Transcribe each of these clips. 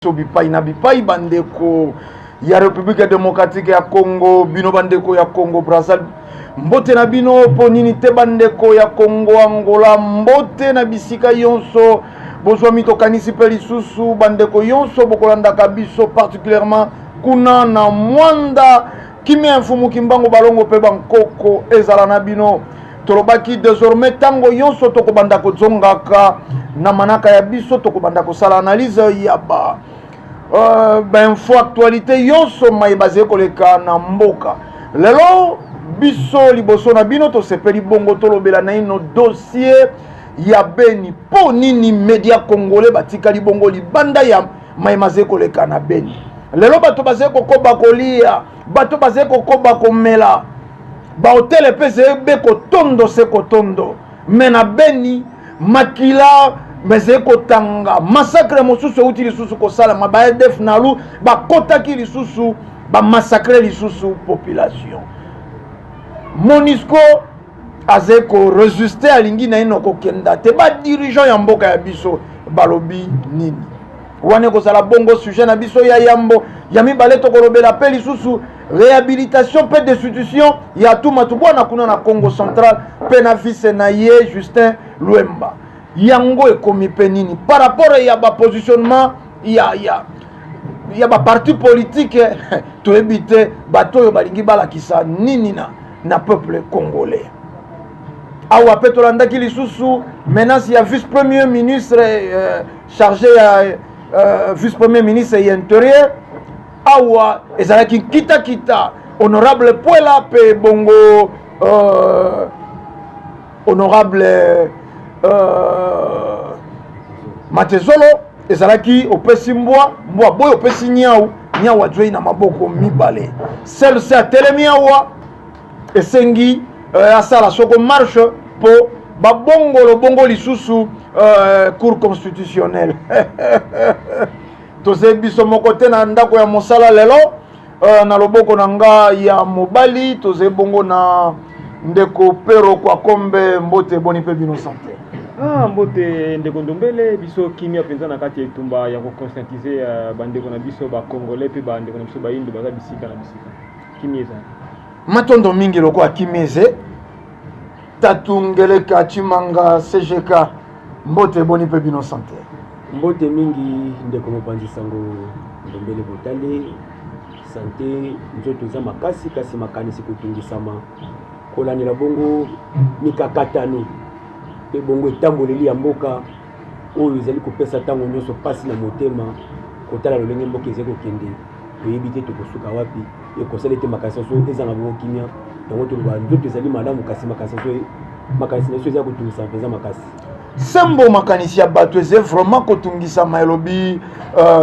Biso bipai na bipai, bandeko ya République démocratique ya Congo, bino bandeko ya Congo Brazzaville, mbote na bino. Mpo nini te, bandeko ya Congo Angola, mbote na bisika yonso bozwami. Tokanisi mpe lisusu bandeko yonso bokolandaka biso, particulièrement kuna na Mwanda. Kimia ya Mfumu Kimbangu, balongo mpe bankoko ezala na bino. Tolobaki désormais, ntango nyonso tokobanda kozongaka na manaka ya biso, tokobanda kosala analyse ya ba bainfo, actualité nyonso maye bazali koleka na mboka. Lelo biso liboso na bino, tosepeli bongo tolobela naino dossier ya Beni. Mpo nini média congolais batikali bongo libanda ya maye mazali koleka na Beni? Lelo bato bazali kokoba kolia, bato bazali kokoba komela, bahôtel mpe ezali be kotondo se kotondo, mais na Beni makila ezali kotanga. Massacre mosusu euti lisusu kosalama, ba ADF NALU bakotaki lisusu, bamassacre lisusu population. MONUSCO azali korésister, alingi naino kokenda te. Badirigeant ya mboka ya biso balobi nini? Wana ekozala bongo sujet na biso ya yambo. Ya mibale, tokolobela mpe lisusu réhabilitation mpe destitution ya Atou Matubuana kuna na Congo Central, mpe na vice na ye Justin Lwemba. Yango ekomi mpe nini par rapport ya bapositionnement ya baparti politique? Toyebi te bato oyo balingi balakisa nini na peuple congolais. Awa mpe tolandaki lisusu menace ya vice premier ministre chargé ya vice premier ministre ya Intérieur. Awa ezalaki kitakita honorable Puela mpe bongo honorable Matezolo. Ezalaki opesi mbwa, mbwa boye, opesi nyau, nyau azwei na maboko mibale. CLC atelemi awa, esengi asala soko marche mpo babongolo bongo lisusu Cour constitutionnelle. Tozali biso moko te na ndako ya mosala lelo. Na loboko na nga ya mobali, tozali bongo na ndeko Pero Kwakombe. Mbote, boni mpe bino santé? Ah, mbote ndeko Ndombele. Biso kimia mpenza na kati ya etumba ya koconscientiser bandeko na biso bacongolais mpe bandeko na biso bayindo baza bisika na bisika. Kimia ezali. Matondo mingi. Lokola kimia eze, Tatu Ngeleka Chimanga, CGK, mbote, boni mpe bino santé? Mbote mingi ndeko mopanzi sango Ndombele Botale. Santé, nzoto eza makasi, kasi makanisi kotungisama, kolandela bongo mikakatano mpe bongo etamboleli ya mboka oyo ezali kopesa ntango nyonso mpasi na motema. Kotala lolenge mboka ezali kokende, toyebi te tokosuka wapi. Ekosala ete makanisi nyonso ezanga bongo kimia. Yango toloba nzoto ezali malamu, kasi makanisi na biso eza kotungisama mpenza makasi. Sembo, makanisi ya bato eza vraiment kotungisama, elobi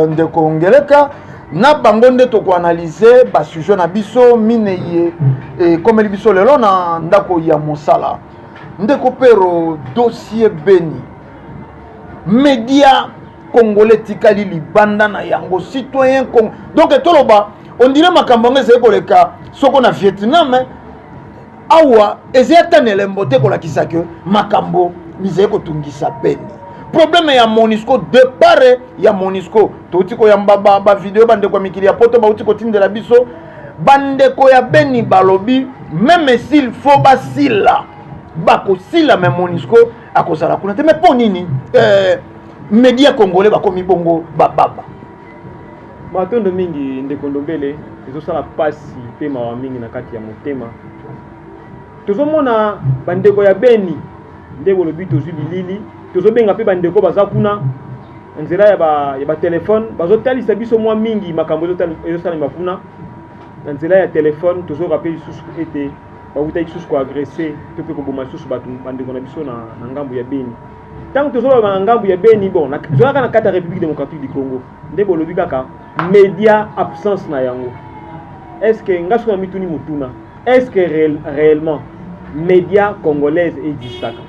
ndeko Ngeleka. Na bango nde tokoanalyser basujet na biso minei ekomeli biso lelo na ndako ya mosala. Ndeko Pero, dossier Beni, média congolais etikali libanda na yango. Citoyen Congo, donc toloba on dirait makambo yango ezali koleka soko na Vietnam. Awa ezali ata na elembo te kolakisa ke makambo mizali kotungisa Beni. Problème ya MONUSCO, départ ya MONUSCO, touti koyamba bavideo, bandeko ya mikili ya Poto bauti kotindela biso. Bandeko ya Beni balobi même s'il faut basila, bakosila, mais MONUSCO akozala kuna te. Mais mpo nini média congolais bakomi bongo bababa? Matondo mingi ndeko Ndombele. Ezosala mpasi mpe mawa mingi na kati ya motema. Tozomona bandeko ya Beni nde bolobi, tozwi bilili, tozobenga mpe bandeko baza kuna na nzela ya batelefone, bazotalisa biso mwa mingi makambo ezosalema kuna na nzela ya telefone. Tozoyoka mpe lisusu ete bawutaki lisusu koagresser to mpe koboma lisusu bato, bandeko na biso na ngambo ya Beni. Ntango tozoloba na ngambo ya Beni, bon, tozalaka na kati ya République démocratique du Congo, nde bolobi kaka média absence na yango. Est ce que nga soki na mituni motuna, est ce que réellement média congolaise existaka?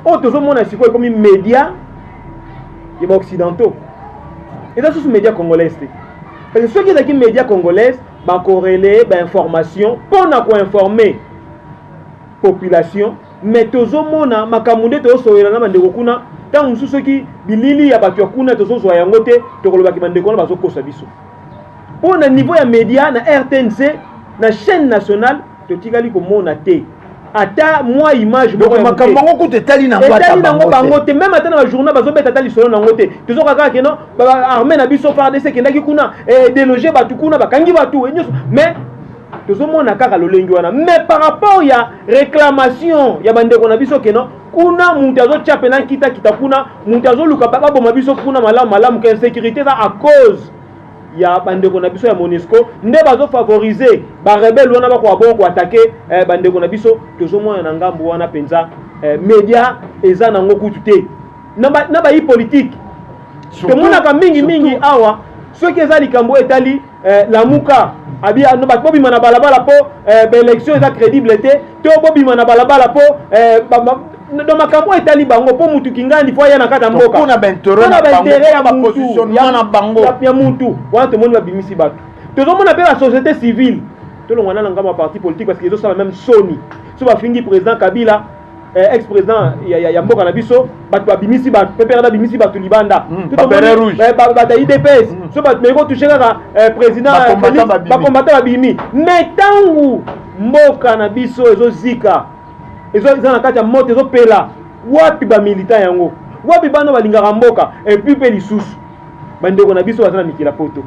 Oyo tozomona sikoyo ekomi média ya baoccidentaux, eza susu média congolaise te, parce que soki ezalaki média congolaise, bakorelayer bainformation mpo na koinformer population. Mais tozomona makambo nde tozosolola na bandeko kuna. Ntango mosusu soki bilili ya bato ya kuna tozozwa yango te, tokolobaki bandeko wana bazokosa biso. Mpo na niveau ya média, na RTNC, na chaîne nationale, totikali komona te ata mwa image moko. Makambo yango kutu etali nango etali nango bango te. Même ata na bajournal bazobeta ata lisolo nango te. Tozoka kaka que non, armée na biso FARDC ekendaki kuna, déloger bato kuna, bakangi bato nyonso. Mais tozomona kaka lolenge wana. Mais par rapport ya réclamation ya bandeko na biso que non, kuna moto azotya mpena nkitakita, kuna moto azoluka baboma biso kuna malamu malamu, que insécurité eza à cause ya bandeko na biso ya MONUSCO nde bazofavoriser barebelles wana, bakoka bongo koattaquer bandeko na biso. Tozomona na ngambo wana mpenza média eza nango kutu te. Na bayi politique tomonaka mingimingi awa, soki eza likambo etali Lamuka, abi bato bobima na balabala mpo baélection eza crédible te, to bobima na balabala mpo do makambo oyo etali bango, mpo mutu kingandi fo aya na kati ya mboka. Mpona baintérêt ya na bango. Ya mutu wana, tomoni babimisi bato. Tozomona mpe basociété civile. Tolongwa na ngambo ya parti politique, parce que ezosala même soni. So bafingi président Kabila, ex président ya mboka na biso, bato babimisi bato, PPRD babimisi bato libanda. Bato ya UDPS, so bato meki kotoucher kaka président, bacombattants babimi. Mais ntango mboka na biso ezozika, eza na kati ya moto ezopela, wapi bamilitant yango? Wapi bana balingaka mboka? Et puis mpe lisusu, bandeko na biso baza na mikila poto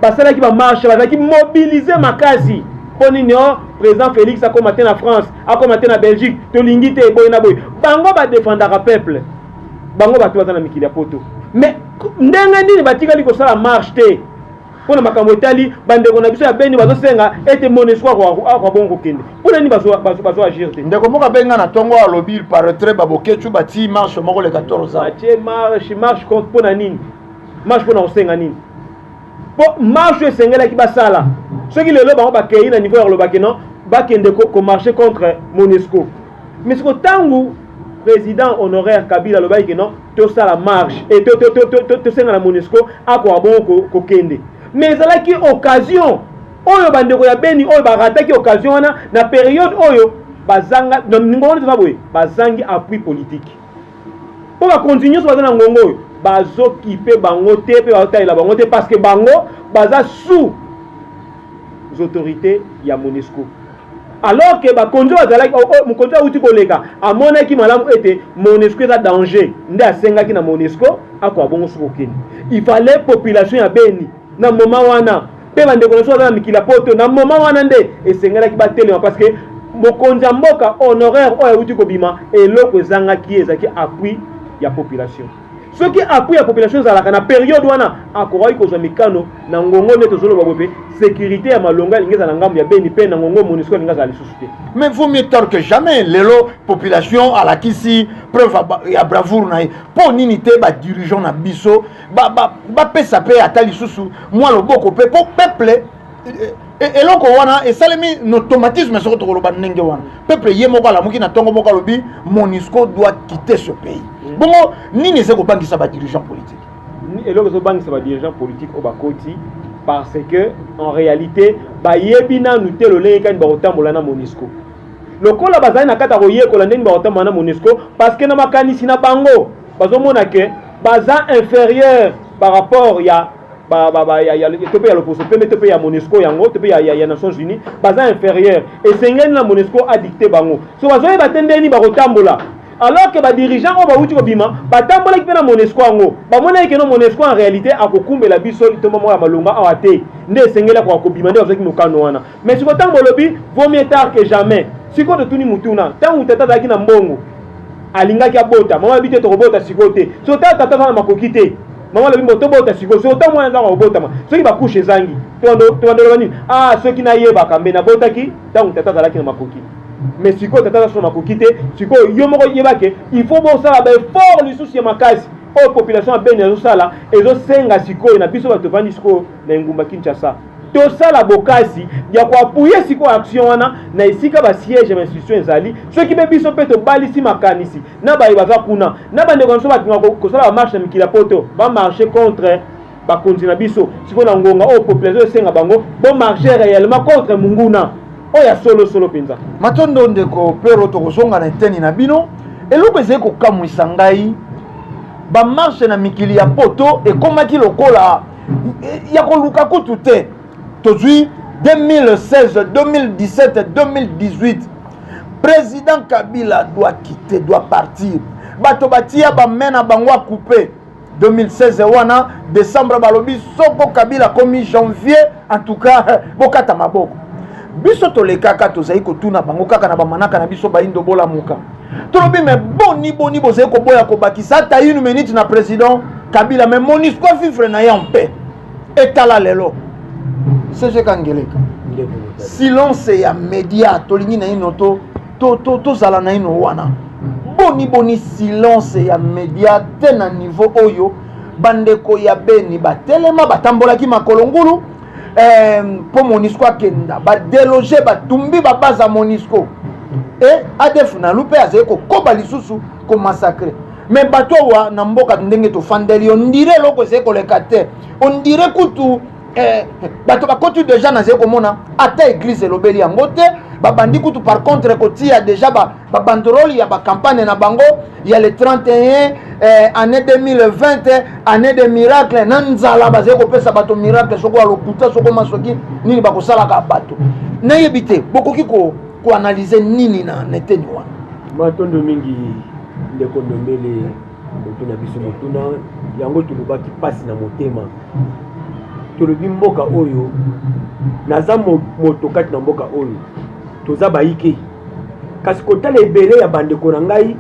basalaki bamarche, bazalaki mobilisés makasi. Mpo nini? O président Félix akóma te na France, akóma te na Belgique, tolingi te boye na boye. Bango badefendaka peuple, bango bato baza na mikili ya poto. Mais ndenge nini batikali kosala marche te mpona makambo etali bandeko na biso ya Beni bazosenga ete MONUSCO akoka bongo kokende? Mpona nini bazo agir te? Ndeko moko abenga na ntongo, alobi il paraîtrait babokecu batii marche moko le 14. Batie marche. Marche contre mpona nini? Marche mpona kosenga nini? Mpo marche oyo esengelaki basala, soki lelo bango bakei na niveau ya kolobaki non, bakende komarcher contre MONUSCO. Mais siko ntango président honoraire Kabila alobaki que non, tosala marche e tosenga na MONUSCO akoka bongo kokende, mais ezalaki occasion oyo bandeko ya Beni oyo barataki occasion wana na période oyo bazanga ngongo wana. Toza boye, bazangi appui politique, mpo bakonzi nyonso baza na ngongo oyo bazokipe bango te mpe bazotalela bango te, parce que bango baza sous autorité ya MONUSCO. Alors que bakonzi oyo azalaki, mokonzi oyo awuti koleka, amonaki malamu ete MONUSCO eza danger, nde asengaki na MONUSCO akoka bongo soki okende. Il fallait population ya Beni na moment wana mpe bandeko na biso baza na mikili ya poto na moment wana nde esengelaki batelema, parce que mokonzi ya mboka honoraire oyo awuti kobima, eloko ezangaki ye ezalaki appui ya population. Soki appui ya population ezalaka na période wana, akokaki kozwa mikano na ngongo nde tozoloba boye mpe sécurité ya malonga elingi ezala na ngambo ya Beni, mpe na ngongo MONUSCO elingi azala lisusu te. Mais vaut mieux tard que jamais. Lelo population alakisi preuve ya bravoure na ye. Mpo nini te badirigeant na biso bapesa mpe ata lisusu mwa loboko mpe mpo peuple eloko wana esalemi na automatisme? Soki tokoloba ndenge wana, peuple ye moko alamuki na ntongo moko, alobi MONUSCO doit quitter ce pays. Bongo nini eza kobangisa badirigeant politique? Eloko ezobangisa badirigeant politique oyo bakoti, parce que en réalité bayebi nanu te lolenge kani bakotambola na MONUSCO. Lokola bazali na kati ya koyekola ndenge bakotambola na MONUSCO, parce que na makanisi na bango bazomona que baza inférieur par rapport ya to mpe ya loposo pembe, to mpe ya MONUSCO yango, to mpe ya Nations Unies, baza inférieur. Esengeli na MONUSCO adicter bango. So bazoyeba te ndeni bakotambola, alors que badirigeant oyo bawuti kobima batambolaki mpe na MONUSCO yango, bamonaki que non, MONUSCO en réalité akokumbela biso litomba moko ya malonga awa te, nde esengeli akoka kobima. Nde bazwaki mokano wana. Mais sikoyo ntango bolobi vaut mieux tard que jamais, sikoyo totuni mutuna: ntango tata azalaki na mbongo, alingaki abota, mama alobi te, tokobota sikoyo te. So tata tata aza na makoki te, mama alobi mbo tobota sikoyo. Soki ntango mwana azaka kobotama, soki bacouches ezangi, tobandoloba nini? Ah, soki nayebaka mbe nabotaki ntango tata azalaki na makoki. Mais sikoyo tata aza so na makoki te. Sikoyo yo moko yebake, il faut bosala baeffort lisusu ya makasi. Oyo population ya Beni azosala ezosenga sikoyo na biso bato tovandi sikoyo na engumba Kinshasa, tosala bokasi ya koappuyer sikoyo action wana na esika basiège ya bainstitution ezali. Soki mpe biso mpe tobalisi makanisi na baye baza kuna, na bandeko na biso batinga kosala bamarche na mikili ya poto, bamarche contre bakonzi na biso. Sikoyo na ngonga oyo population esenga bango bomarche réellement contre monguna. Oyo ya solo solo mpenza. Matondo ndeko Pero, tokozonga na eteni na bino. Eloko ezali kokamwisa ngai, bamarche na mikili ya poto ekomaki lokola ya koluka kutu te. Tozwi 2016, 2017, 2018, président Kabila doit quitter, doit partir. Bato batia bamain na bango acoupe. 2016 wana décembre, balobi soko Kabila komi janvier, en tout cas bokata maboko. Biso tolekaka, tozali kotuna bango kaka na bamanaka na biso bayindo bolamuka, tolobi: "Me boni boni bozali koboya kobakisa ata une minute na président Kabila, mais MONUSCO vivre na ye en paix?" Etala lelo SG Kangeleka, silence ya média. Tolingi na ino tozala na ino wana. Boni boni silence ya média te na niveau oyo bandeko ya Beni batelema, batambolaki makolo ngulu mpo MONUSCO akenda, badéloger, batumbi babaza MONUSCO e ADF NALU mpe azali kokoba lisusu komassacrer. Me bato awa na mboka, ndenge tofandeli, on dirait eloko ezali koleka te, on dirait kutu bato bakoti déjà. Nazali komona ata église elobeli yango te. Babandi kutu par contre kotia déjà babanderole ya bacampagne na bango ya le 31, année 2020, année de miracle. Na nzala bazali kopesa bato miracle, soko ya lokuta, soko masoki nini bakosalaka bato, nayebi te. Bokoki koanalyser nini na eteni wana? Matondo mingi, ndeko Ndombele. Kotuna biso motuna yango, tolobaki mpasi na motema. Tolobi mboka oyo, naza moto kati na mboka oyo, toza bayike, kasi kotala ebele ya bandeko na ngai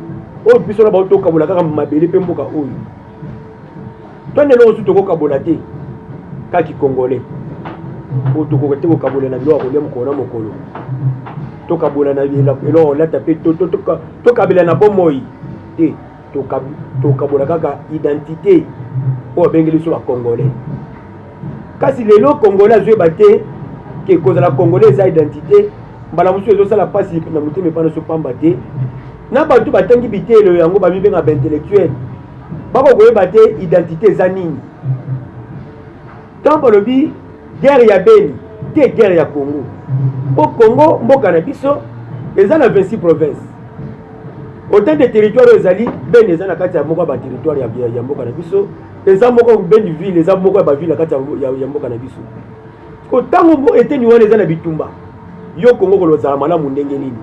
oyo biso na bao tokabola kaka mabele mpe mboka oyo, twande eloko mosusu tokokabola te, kaki congolais oyo tokoka te kokabola na biloko ya kolia mokolo na mokolo, tokabola na eloko kolata mpe tokabela na bomoi te. Tokabola kaka identité oyo abengeli biso bacongolais. Kasi lelo congolais azoyeba te ke kozala congolais eza identité. Mbala mosusu ezosala mpasi na motema epai nyonso, pamba te na bato batangi biteyelo yango, bamibenga baintellectuel, bako koyeba te identité eza nini. Ntango balobi guerre ya Beni te, guerre ya Congo, mpo Congo mboka na biso eza na 26 province, autant de territoire oyo ezali. Beni eza na kati ya moko ya baterritoire ya mboka na biso. Eza moko, Beni ville eza moko ya baville na kati ya mboka na biso. Ntango eteni wana eza na bitumba, yo Kongo kolozala malamu ndenge nini?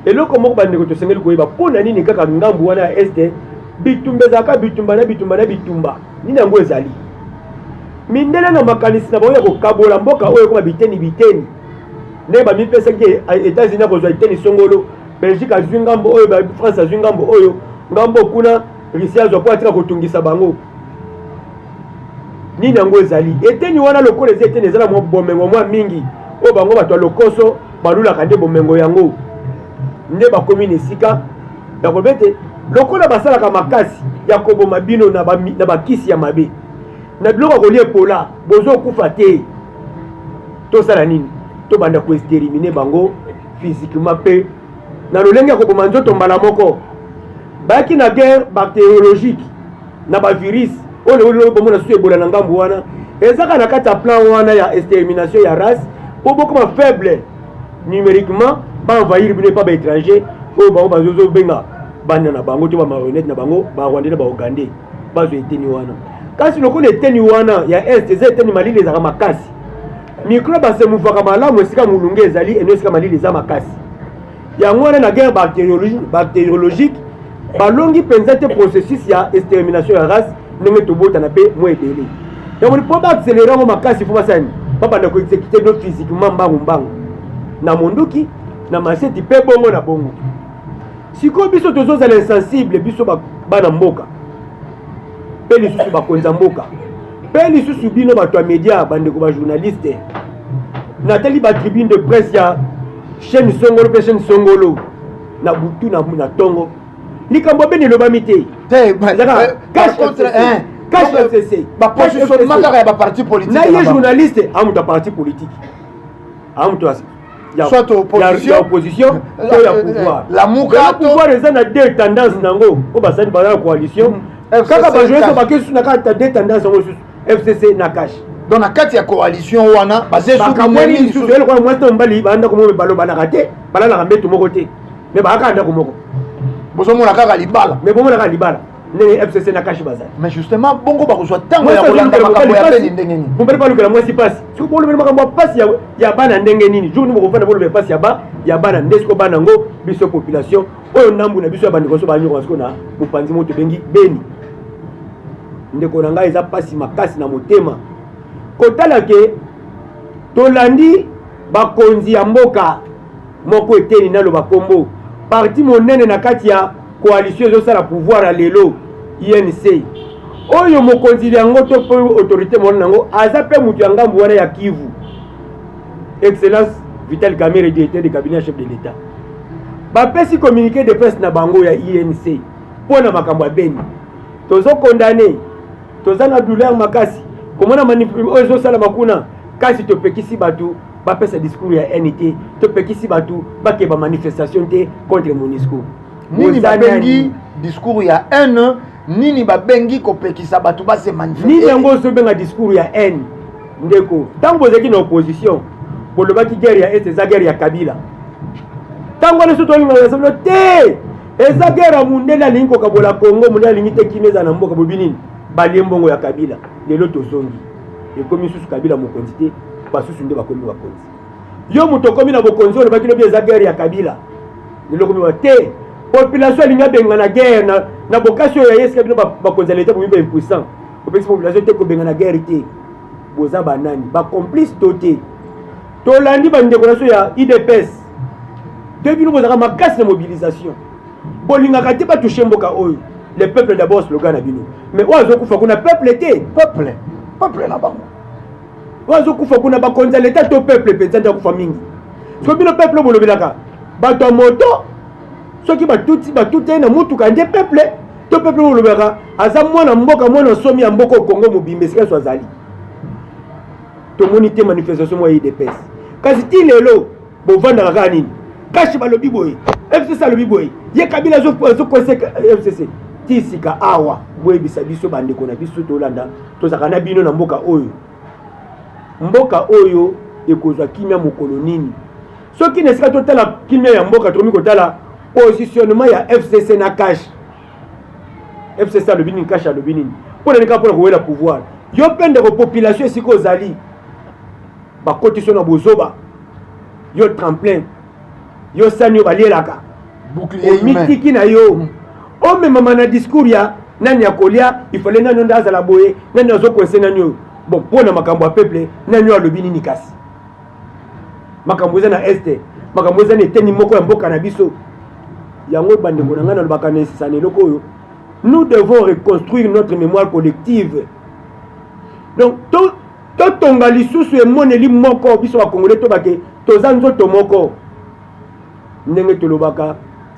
Eloko moko, bandeko, tosengeli koyeba: mpo na nini kaka ngambu wana ya Est bitumba ezalaka bitumba na bitumba na bitumba? Nini yango ezali? Mindele na makanisi na bango ya kokabola mboka oyo ekoma biteni biteni, ndenge bamipesaki, États-Unis akozwa eteni songolo, Belgique azwi ngambo oyo, France azwi ngambo oyo, ngambo kuna Russie azwa, mpo atika kotungisa bango. Nini yango ezali? Eteni wana lokola eza eteni eza na mwa bomengo mwa mingi oyo bango bato ya lokoso balulaka, nde bomengo yango nde bakomi na esika ya koloba ete lokola basalaka makasi ya koboma bino na bakisi ya mabe, na biloko ya kolia epola, bozokufa te, tosala nini? Tobanda koexterminer bango physiquement mpe na lolenge ya koboma nzoto mbala moko. Bayaki na guerre bactériologique na bavirus oyo lelo bomona susu Ebola na ngambu wana. Ezaka na kati ya plan wana ya extermination ya race, mpo bokoma faible numériquement, baenvahir bino epa baétranger oyo bango bazobenga bana na bango to bamarionnette na bango, barwandais na baougandais, bazwa eteni wana. Kasi lokola eteni wana ya Est eza eteni malili ezalaka makasi, microbe asemuvaka malamu esika molunge ezali eno, esika malili eza makasi. Yango wana na guerre bactériologique balongi mpenza te processus ya extermination ya race ndenge tobotana mpe mwa ebele. Yango mpo baaccélérer yango makasi, fo basani babanda koexécuter do physiquement, mbangu mbangu, na monduki, na maseti mpe bongo na bongo. Sikoyo biso tozozala insensible, biso bana mboka, mpe lisusu bakonzi ya mboka, mpe lisusu bino bato ya média, bandeko bajournaliste. Natali batribune de presse ya chaîne songolo mpe chaîne songolo na butu na ntongo, likambo Beni elobami te. Cash FCC, bapositionnement kaka ya baparti politique. Na ye journaliste amutu ya parti politique, amutu soit opposition, opposition to ya pouvoir. Lamuka. Pouvoir eza na deux tendance nango oyo basali, baza na coalition. Kaka bajournaliste bake susu na kaka deux tendance yango susu, FCC na CACH. Donc na kati ya coalition wana bazebakamwani lisusu ye lokola mwasi na mobali baa ndako moko, balobanaka te, balalaka mbeto moko te, mais baaka ndako moko. Bozomona kaka libala. Mais bomona kaka libala ndenge FCC na CACH bazali. Mais justement, bongo bakozwa ntango ya kolanda makambo ya Beni ndenge nini? Mobali balukela mwasi mpasi. Soki bolobeli makambo ya mpasi ya bana ndenge nini? Jour nini bokofanda bolobela mpasi ya bana? Nde siko bana yango, biso population oyo, ndambu na biso ya bandeko so banyoka siko na mopanzi moko tobengi Beni. Ndeko na ngai, eza mpasi makasi na motema kotala ke tolandi bakonzi ya mboka moko eteni, naloba kombo parti monene na kati ya coalition ezosala pouvoir ya lelo, UNC, oyo mokonzi yango to mpe autorité morale yango aza mpe moto ya ngambu wana ya Kivu, Excellence Vital Kamerhe, directeur de cabinet ya chef de l'État. Bapesi communiqué de presse na bango ya UNC mpo na makambo ya Beni. Tozocondamner, toza na douleur makasi komona oyo ezosalama kuna, kasi topekisi bato bapesa discours ya haine te, topekisi bato bakeba manifestation te contre MONUSCO. Nini babengi discours ya haine? Nini babengi kopekisa bato base manifester? Nini yango ozobenga discours ya haine, ndeko? Ntango bozalaki na opposition, bolobaki guerre ya Est eza guerre ya Kabila. Ntango wana so tolinga bino te, eza guerre ya mundele alingi kokabola Congo, mundele alingi te kimia eza na mboka. Bobi nini? Balie mbongo ya Kabila. Lelo tozongi, ekomi susu Kabila mokonzi te, basusu nde bakomi bakonzi. Yo moto okomi na bokonzi, olobaki lobi eza guerre ya Kabila, lelo okomi te population alingi abengana guerre na bokasi oyo ya ye. Esika bino bakonzi ya leta bomi baimpuissant, opekisi population te kobengana guerre te. Boza banani? Bacomplice to te? Tolandi bandeko na biso ya UDPS te, bino bozalaka makasi na mobilisation, bolingaka te batouche mboka oyo. Le peuple d'abord, slogan na bino, mais oyo azokufa kuna, peuple te? Peuple, peuple na bango. Oyo azokufa kuna, bakonzi ya leta to peuple mpenza nde akufa mingi? Soki bino peuple bolobelaka bato ya moto, soki batuti batuti ye na mutuka nde peuple to peuple bolobelaka aza mwana mboka, mwana somi ya mboka Kongo mobimba esika nyonso azali? Tomoni te manifestation moko ya UDPS. Kasi ti lelo bovandaka kaka nini? CACH balobi boye, FCC alobi boye, ye Kabila azokosa FCC. Ti sika awa, boyebisa biso bandeko na biso tolanda, tozalaka na bino na mboka oyo. Mboka oyo ekozwa kimia mokolo nini, soki na esika totala kimia ya mboka, tokomi kotala positionnement ya FCC na CACH? FCC alobi nini? CACH alobi nini? Mpo na nini? Kaka mpona kowela pouvoir. Yo mpe ndeko population, esika ozali, bakoti so na bozoba. Yo tremplin, yo sani oyo balielaka, omitiki na yo omemama na discours ya nani ya kolia ifale, nani nde azala boye, nani azocoincer nani oyo. Bon, mpo na makambo ya peuple, nani oyo alobi nini? Kasi makambo eza na Est, makambo eza na eteni moko ya mboka na biso yango. Bandeko na ngai, nalobaka na esisa na eloko oyo: nous devons reconstruire notre mémoire collective. Donc totonga lisusu emoneli moko, biso bakongole, tobake toza nzoto moko. Ndenge tolobaka,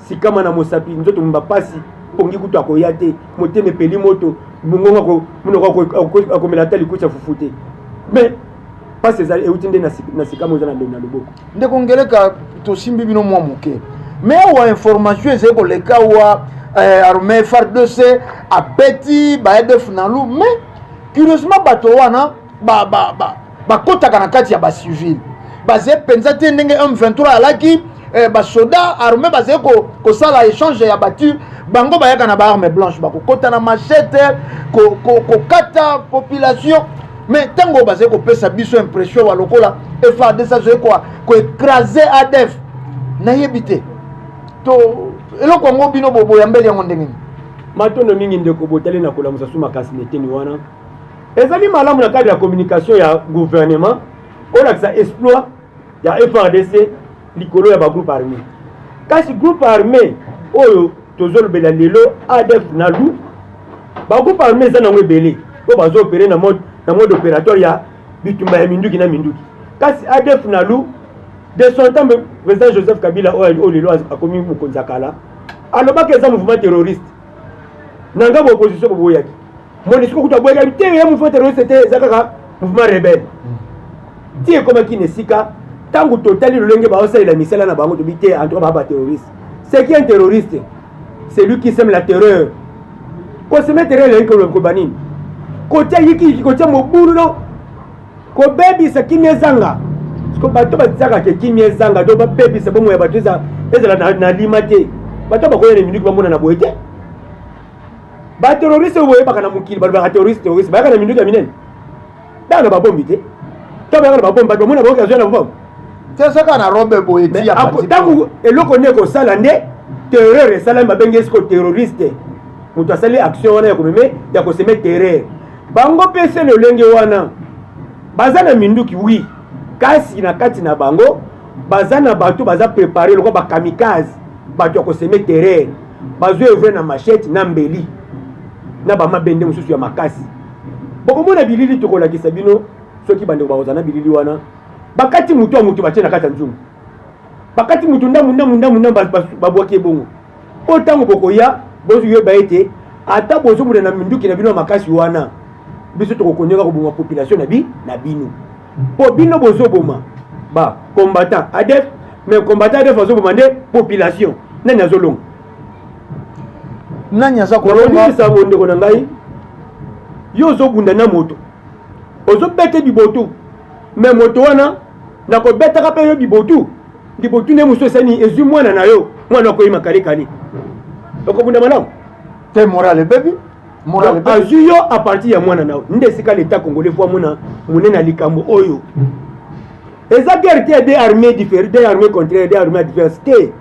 sikama na mosapi, nzoto mobimba pasi, pongi kutu akoya te, motema epeli moto, mongongo, monoko akomela ata likuti ya fufu te, mais pasi ezali euti nde na sikama eza na loboko. Ndeko Ngeleka, tosimbi bino mwa moke, mais awa information ezali koleka wa armée FARDC abeti ba ADF NALU. Mais curieusement, bato wana bakɔtaka na kati ya bacivile, bazali mpenza te ndenge M23 alaki basoda armé bazali kosala échange ya batirs. Bango bayaka na baarme blanche, bakokɔta na machete, kokata population. Mais ntango bazali kopesa biso impression wa lokola FARDC azali koécraser ADF, nayebi te to eloko yango bino boyambeli yango ndenge nini? Matondo mingi, ndeko Botali, na kolamusa su makasi na eteni wana. Ezali malamu na cadre ya communication ya gouvernement olakisa exploit ya FARDC likolo ya bagroupe armé. Kasi groupe armé oyo tozolobela lelo, ADF NALU, bagroupe armé eza nango ebele oyo bazoopérer na mode opératoire ya bitumba ya minduki na minduki. Kasi ADF NALU, de son temps président Joseph Kabila, oyo lelo akomi mokonzi ya kala, alobaki eza mouvement terroriste. Na ngambo opposition boboyaki, MONUSCO kutu aboyaki te, ya mouvement terroriste te, eza kaka mouvement rebelle. Ti ekomaki na esika, ntango totali lolenge baosalela misala na bango, tobi te, en tout cas baa baterroriste. C'est qui un terroriste? C'est lui qui sème la terreur. Kosemer terreur elingi koloba nini? Kotia yikiyiki, kotia mobulu. No, Kobebisa kimia ezanga. Siko bato batiaka ke kimia ezanga to babebisa bomoi ya bato ezala na, na lima te. Bato bakoya na minduki bamona na boye te. Bateroriste oyo boyebaka na mokili balobaka teroriste teroriste bayaka na minduki ya minene. Bayaka na babombi te. To bayaka na babombi bato bamona bango azwa na babombi. Te soki na robe boye ti ya ntango eloko nde ekosala nde terreur esalami babengi esiko terroriste moto asali action wana ya komeme ya koseme terreur Bango mpe se lolenge wana, baza na minduki oui, kasi na kati na bango baza na bato baza prepare lokola ba kamikaze, bato ya koseme terreur, bazo evre na machette na mbeli na ba mabende mosusu ya makasi. Bokomona bilili tokolakisa bino soki bandeko bakozala na bilili wana, bakati moto ya moto batie na kati ya nzungu, bakati moto ndambu ndambu ndambu ndambu, babwaki ebongo Mpo ntango bokoya, bozoyeba ete ata bozobunda na minduki na bino ya makasi wana, biso tokokonyoka koboma population na, bi, na bino. Mpo bino bozoboma ba combattant ADF, mais combattant ADF azoboma nde population. Nani azolonga? Nani aza kolonga? Ndeko na ngai, yo ozobunda na moto, ozobete bibotu, mais moto wana nakobetaka mpe yo bibotu libotu nde mosusu esali ezwi mwana na yo mwana akoyi makalekale okobunda malamu te moral ebebi moral azwi yo a partir ya mwana na yo nde esika leta congolais fo amona monene ya likambo oyo eza guerre te ya deux armées différentes deux armées contraires deux armées adverses te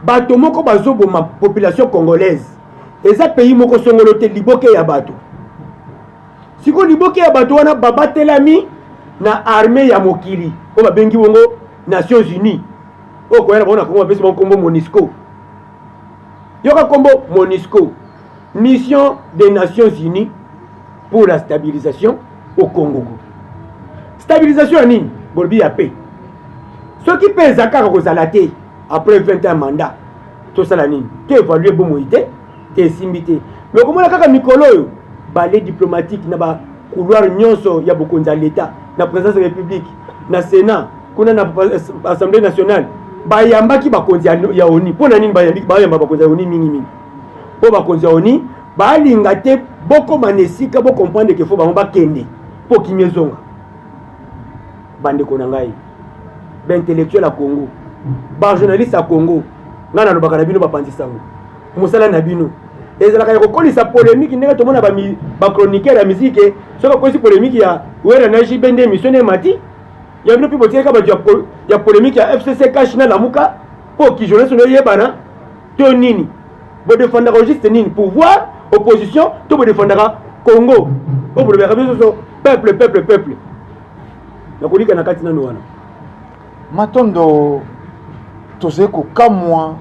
bato moko bazoboma population congolaise eza pays moko songolo te liboke ya bato Sikoyo liboke ya bato wana babatelami na armee ya mokili oyo babengi bongo Nations Unies, oyo koya na bango na Kongo bapesi bango nkombo MONUSCO. Yoka nkombo MONUSCO, Mission des Nations Unies pour la stabilisation au Congo. Stabilisation ya nini? Bolobi ya paix. Soki mpe eza kaka kozala te après 20 ans mandat, tosala nini? To évaluer bomoi te te esimbi te mais okomona kaka mikolo oyo ballet diplomatique na ba couloir nyonso ya bokonzi ya leta na présidence ya république na sénat kuna na assemblée nationale bayambaki bakonzi ya oni mpo na nini bayamba bakonzi ya oni mingi mingi mpo bakonzi ya oni balinga te bokoma na esika bocomprendre ke fo bango bakende mpo kimia ezonga bandeko na ngai baintellectuel ya congo bajournaliste ya congo ngai nalobaka na bino bapanzi sango mosala na bino ezalaka ya kokolisa polemique ndenge tomona bachroniqueur ya miziki soki akolisi polemique ya wera na jb nde émission nde emati ya bino mpe botikaka bato ya polemique ya fcc cash na lamuka mpo kijournaliste no eyebana to nini bodefendaka juste nini pouvoir opposition to bodefendaka congo oyo bolobelaka biso so peuple peuple peuple nakolika na kati nano wana Matondo, tozali kokamwa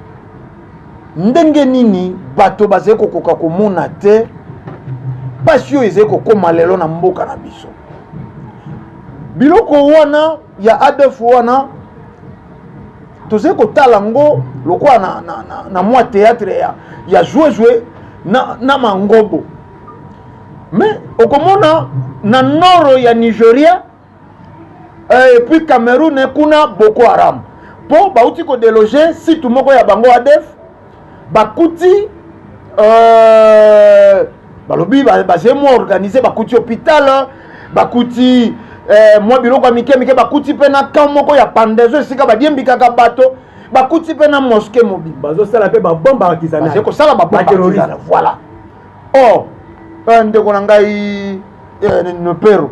ndenge nini bato bazali kokoka komona te mpasi oyo ezali kokoma lelo na mboka na biso. Biloko wana ya ADF wana tozali kotala yango lokola na, na, na, na mwa théâtre ya, ya zwezwe na, na mangobo me okomona na nord ya Nigeria Et puis Cameroun kuna Boko Haram po bauti ko déloger site moko ya bango ADF bakuti euh, balobi bazali mwa organise bakuti hôpital bakuti eh, mwa biloko ya mike mike bakuti mpe na camp moko ya pandezo esika badiembikaka bato bakuti mpe na mosquée mobimba bazosala mpe babombe artisanale kosala babombe artisanale voilà or eh, ndeko na ngai eh, nopero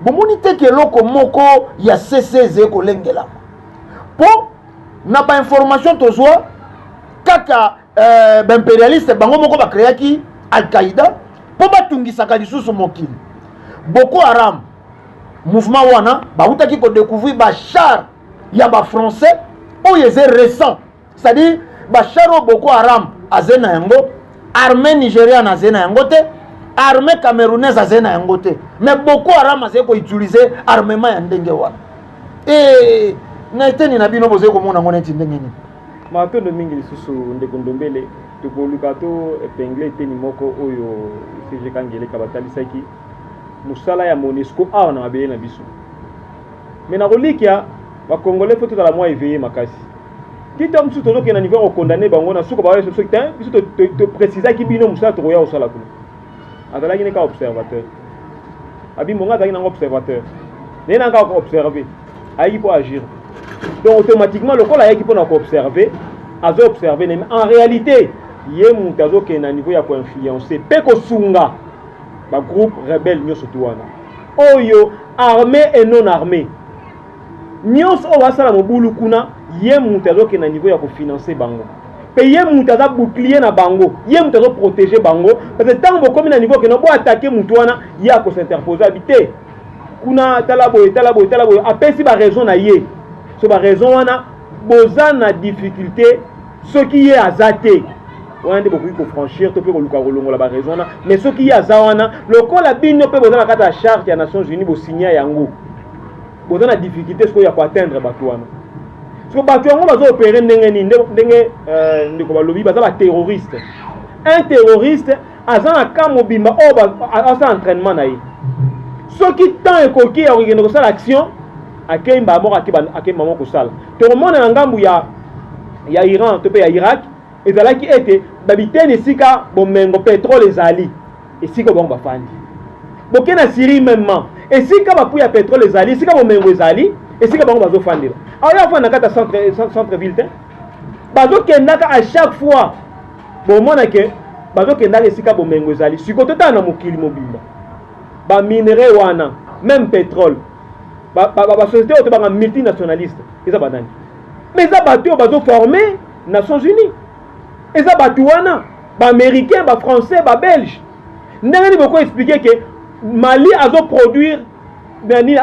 Bomoni te ke eloko moko ya sese ezali kolengelama mpo na bainformation tozwa kaka euh, baimperialiste bango moko bakreaki al-qaïda mpo batungisaka lisusu mokili. Boko Haram mouvement wana bautaki kodécouvrir bachar ya bafrançais oyo eza récent c'est-à-dire bachar oyo Boko Haram aze na yango, armée nigériane aze na yango te, armée camerounaise aze na yango te, mais Boko Haram azali koutilize armement ya ndenge wana. E na eteni na bino bozali komona yango neti ndenge nini? Matondo mingi lisusu ndeko Ndombele, tokoluka to epingle eteni moko oyo CG Kangeleka batalisaki mosala ya MONUSCO awa na mabele na biso. Mais nakolikia ba Congolais faut tozala mwa éveillé makasi. Ti tango mosusu tozokende na niveau ya kokondane bango na suka baoyo soki te biso toprécisaki bino mosala tokoya kosala kuna. Azalaki ne kaka observateur. Abi monga azalaki nango observateur, naye nanga kaka koobserve, ayaki mpo agir. Donc automatiquement, lokola ayaki mpona koobserve, azo observe, mais en réalité ye moto azokende na niveau ya koinfluence mpe kosunga bagroupe rebelle nyonso tu wana oyo armé et non armé, nyonso oyo basala mobulu kuna. Ye moto azokende na niveau ya kofinancer bango, mpe ye moto aza bouclier na bango, ye moto azoprotéger bango, parce que ntango bokomi na niveau okende boattaquer motu wana, ye akosinterpose, abi te kuna, tala boye, tala boye, tala boye, apesi baraison na ye. So baraison wana boza na difficulté, soki ye aza te wana nde bokoki kofranchir to mpe koluka kolongola baraison wana. Mais soki ye aza wana, lokola bino mpe boza na kati ya charte ya Nations Unies, bosinya yango, boza na difficulté sikoyo ya koatteindre bato wana. Siko bato yango bazoopérer ndenge nini? Ndenge ndeko balobi, baza baterroriste. Un terroriste aza na ka mobimba oyo asala entraînement na ye. Soki temps ekoki ya kokende kosala action, akei mbala moko, akei mbala moko kosala. Tokomona na ngambu ya Iran to mpe ya Irak, ezalaki ete babiteni esika bomengo pétrole ezali, esika bango bafandi. Boke na Syrie mêmement, esika bapuits ya pétrole ezali, esika bomengo ezali, esika bango bazofandela. Aoya afanda na kati ya centre ville te. Bazokendaka à chaque fois, bomona ke bazokendaka esika bomengo ezali. Sikoyo totala na mokili mobimba, baminerai wana, même pétrole, basociété oyo tobanga multinationaliste eza banani? Mais eza bato oyo bazoforme Nations Unies, eza bato wana, baaméricain, bafrançais, babelge. Ndenge nini boko expliquer ke Mali azoproduire nini,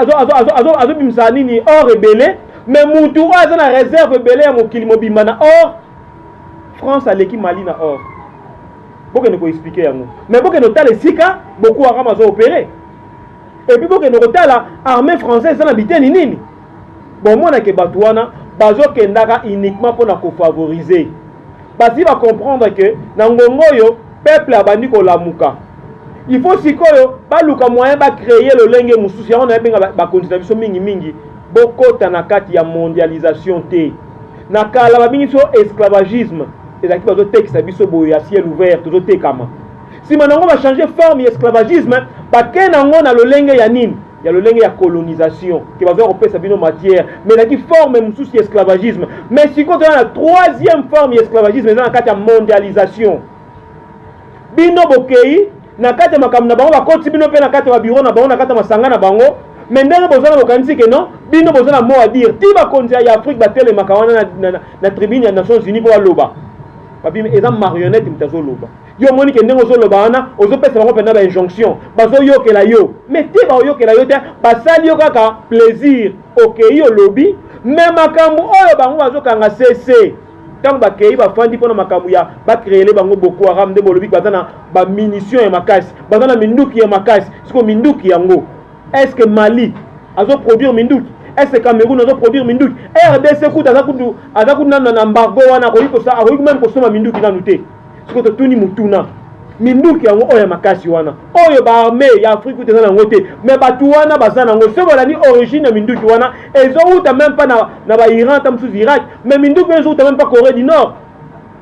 azobimisa nini, or ebele, mais mutu oyo aza na réserve ebele ya mokili mobimba na or, France aleki Mali na or? Bokende koexpliquer yango. Mais bokende kotala esika Boko Haram azoopérer, et puis bokende kotala armée française eza na biteni nini. Bomonake bato wana bazokendaka uniquement mpona kofavoriser. Basi bacomprendre ke na ngongo oyo peuple abandi kolamuka, il faut sikoyo baluka moyen bacréer lolenge mosusu. Yango nayebenga bakonzi na biso mingimingi, bokɔta na kati ya mondialisation te. Na kala babengi biso esclavagisme, ezalaki bazotekisa biso boye ya ciel ouvert, tozotekama. Nsima nango bachange forme ya esclavagisme, bakei nango na lolenge ya nini? Ya lolenge ya colonisation, ke bazoya kopesa bino matière, mais ezalaki forme mosusu ya esclavagisme. Mais sikoyo toza na troisième forme ya esclavagisme, eza na kati ya mondialisation. Bino bokei na kati ya makambo na bango, bakoti bino mpe na kati ya babiro na bango, na kati ya masanga na bango. Mais ndenge boza na bokanisi ke non, bino boza na mot à dire ti bakonzi ya Afrique batelemaka wana na tribune ya Nations Unies mpo baloba, babimi eza marionnette moto azoloba. Yo omoni ke ndenge ozoloba wana, ozopesa bango mpenza bainjonction, bazoyokela yo. Mais te, baoyokela yo te, basali yo kaka plaisir. Okei, olobi, mais makambo oyo bango bazokanga cc, ntango bakei bafandi mpona makambo ya bacréele bango Boko Haram, nde bolobi baza na bamunition ya makasi, baza na minduki ya makasi. Siko minduki yango, est ce que Mali azoproduire minduki? Est ce que Cameroun azoproduire minduki? RDC kutu aza kutu, aza kutu nanu na embargo wana, akoki même kosomba minduki nanu te. Siko totuni mutuna, minduki yango oyo ya makasi wana, oyo baarmée ya Afrique kutu eza nango te, mais bato wana baza nango, soki bolandi origine ya minduki wana, ezowuta même pas na bairan, ta mosusu Irak, mais minduki oyo ezowuta même pas Corée du Nord,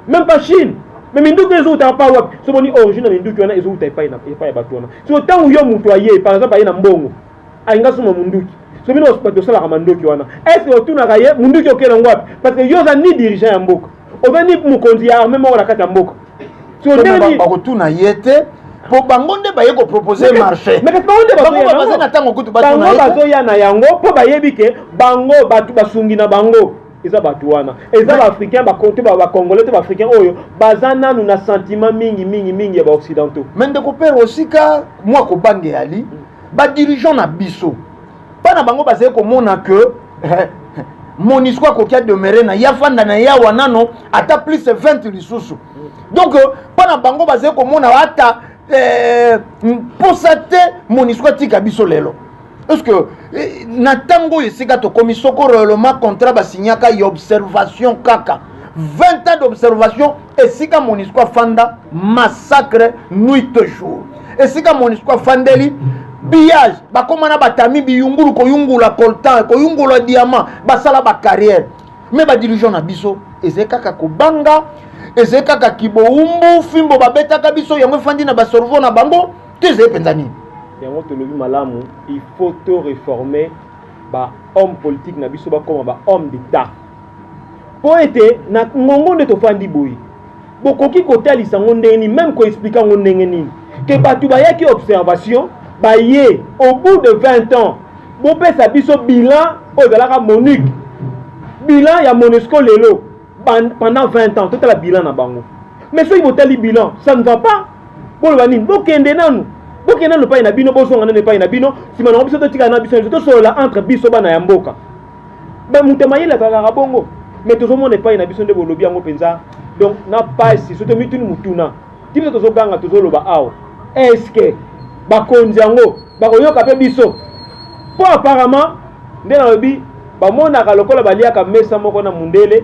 même pas Chine. Mais minduki oyo ezowutaka pa wapi? So boni origine ya minduki wana ezowuta epai ya bato wana. So ntango yo moto aye, par exemple, aye na mbongo, alinga soma munduki, so bino bato osalaka mandoki wana, est ce que otunaka ye munduki okende yango wapi? Parce que yo oza ni dirigeant ya mboka, oza ni mokonzi ya armée moko na kati ya mboka. Bakotuna ye te, mpo bango nde baye kopropose marché. Mais kasi bango nde baza na ntango kutu. Bango bazoya na yango mpo bayebi ke bango bato basungi na bango eza bato wana, eza baafricain to bacongolais to baafricain oyo baza nanu na sentiment mingi mingi mingi ya baoccidentaux. Mais ndeko pere, osika mwa kobanga eyali badirigeant na biso, mpa na bango bazali komona ke MONUSCO akoki ademeurer na ye, afanda na ye awa nano ata plus 20 lisusu. Donc mpa na bango bazali komona ata mposa te MONUSCO atika biso lelo. Est ce que na ntango oyo esika tokomi, soko réellement contrat basignaka ya observation, kaka 20 ans d'observation, esika MONUSCO afanda, massacre nuit et jour, esika MONUSCO afandeli, pillage, bakóma na batami biyungulu, koyungula coltan, koyungula diamant, basala bacarrière. Mais badirigeant na biso ezali kaka kobanga, ezali kaka kibowumbu, fimbo babetaka biso yango efandi na bacerveau na bango te. Ezali mpenza nini? Yango tolobi malamu, il faut to reformer ba homme politique na biso, bakoma ba homme d'État, mpo ete na ngongo nde tofandi boye, bokoki kotalisa yango ndenge nini, même koexpliquer yango ndenge nini ke bato bayaki observation, baye au bout de 20 ans, bopesa biso bilan oyo ezalaka MONUC, bilan ya MONUSCO lelo pendant 20 ans, totala bilan na bango. Mais soki botali bilan, ça ne va pas. Boloba nini? Bokende nanu, bokende nanu epai na bino, bozonga nanu epai na bino. Nsima nango biso totikala na biso, tosolola entre biso bana ya mboka. Moto mayele azalaka bongo. Mais tozomona epai na biso nde bolobi yango mpenza. Donc na pasi, soki tomituni mutuna ti biso tozoganga, tozoloba awa, est-ce bakonzi yango bakoyoka mpe biso? Mpo apparemment nde nalobi, bamonaka lokola baliaka mesa moko na mundele.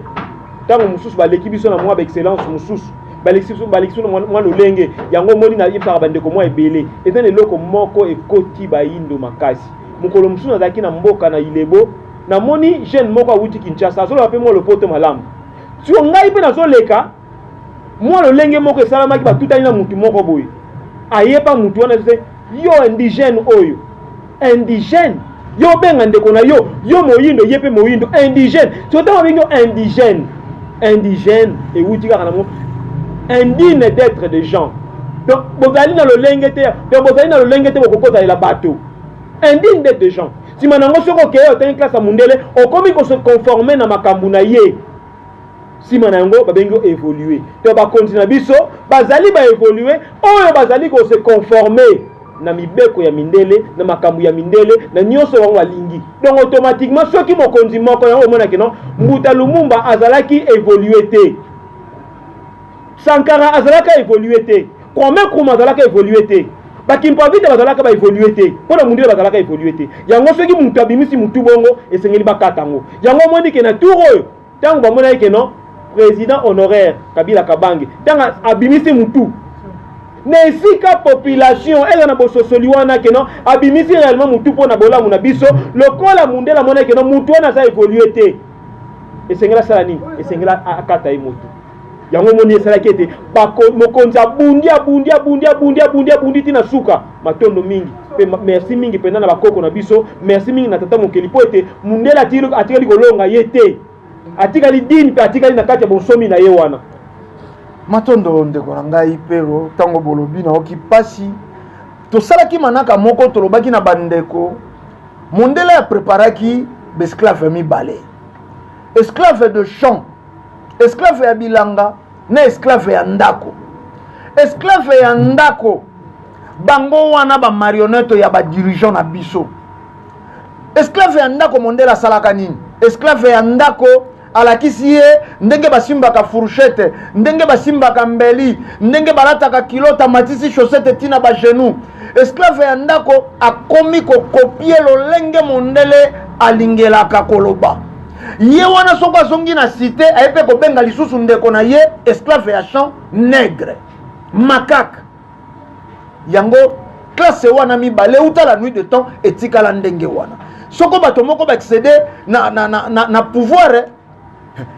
Ntango mosusu baleki biso na mwa baexcellence mosusu, baleki biso na mwa lolenge yango. Omoni, nayebisaka bandeko mwa ebele, eza na eloko moko ekoti bayindo makasi. Mokolo mosusu nazalaki na mboka na Ilebo, namoni jeune moko awuti Kinshasa, azoloba mpe mwa lopoto malamu. Siko ngai mpe nazoleka, mwa lolenge moko esalamaki, batutani na mutu moko boye, ayepa mutu wana te: "Yo indigène oyo, indigène, yo obenga ndeko na yo, yo moyindo, ye mpe moyindo, indigène." So ntango abengi yo indigène, indigène ewuti kaka na mo indigne d'être de gens. Donc bozali na lolenge te, donc bozali na lolenge te bokokozalela bato, indigne d'être de gens. Nsima nango, soki okeye otangi classe ya mundele, okomi kose conformer na makambo na ye. Nsima na yango babengi yo évolué. To bakonzi na biso bazali baévolué oyo bazali kose conformer na mibeko ya mindele, na makambo ya mindele, na nyonso bango balingi. Donc automatiquement, soki mokonzi moko yango omonaki non, Mbuta Lumumba azalaki évolué te, Sankara azalaka évolué te, Kwame Nkrumah azalaka évolué te, baKimpa Vita bazalaka baévolué te, mpo na mundele bazalaka évolué te. Yango soki moto abimisi motu bongo, esengeli bakata yango. Yango omoni ke na tour oyo, ntango bamonaki ke non, président honoraire Kabila Kabange, ntango abimisi mutu na esika population eza na bososoli wana ke non, abimisi réellement mutu mpo na bolamu na biso, lokola mundele amonaki ke non, mutu wana aza évolué te, esengeli asala nini? Esengeli akata ye motu. Yango omoni esalaki ete mokonzi abundi, abundi, abundi, abundi, abundi, abundi ntina suka. Matondo mingi mpe merci mingi mpenza na bakoko na biso, merci mingi na tata mokeli, mpo ete mundele atikali kolonga ye te, atikali digne mpe atikali na kati ya bonsomi na ye wana. Matondo, ndeko na ngai Pero. Ntango bolobi, nayoki mpasi. Tosalaki manaka moko, tolobaki na bandeko, mondele apreparaki baesclave mibale: esclave de champ, esclave ya bilanga, na esclave ya ndako. Esclave ya ndako, bango wana bamarionnette ya badirigeant na biso. Esclave ya ndako, mondele asalaka nini? Esclave ya ndako alakisi ye ndenge basimbaka fourchette, ndenge basimbaka mbeli, ndenge balataka culotte, amatisi chaussette ntina bagenou. Esclave ya ndako akomi kocopier lolenge mondele alingelaka koloba. Ye wana, soki azongi na cité, aye mpe kobenga lisusu ndeko na ye esclave ya champ, nègre, macaque. Yango classe wana mibale, uta la nuit de temps, etikala ndenge wana. Soko bato moko baaccéder na pouvoir,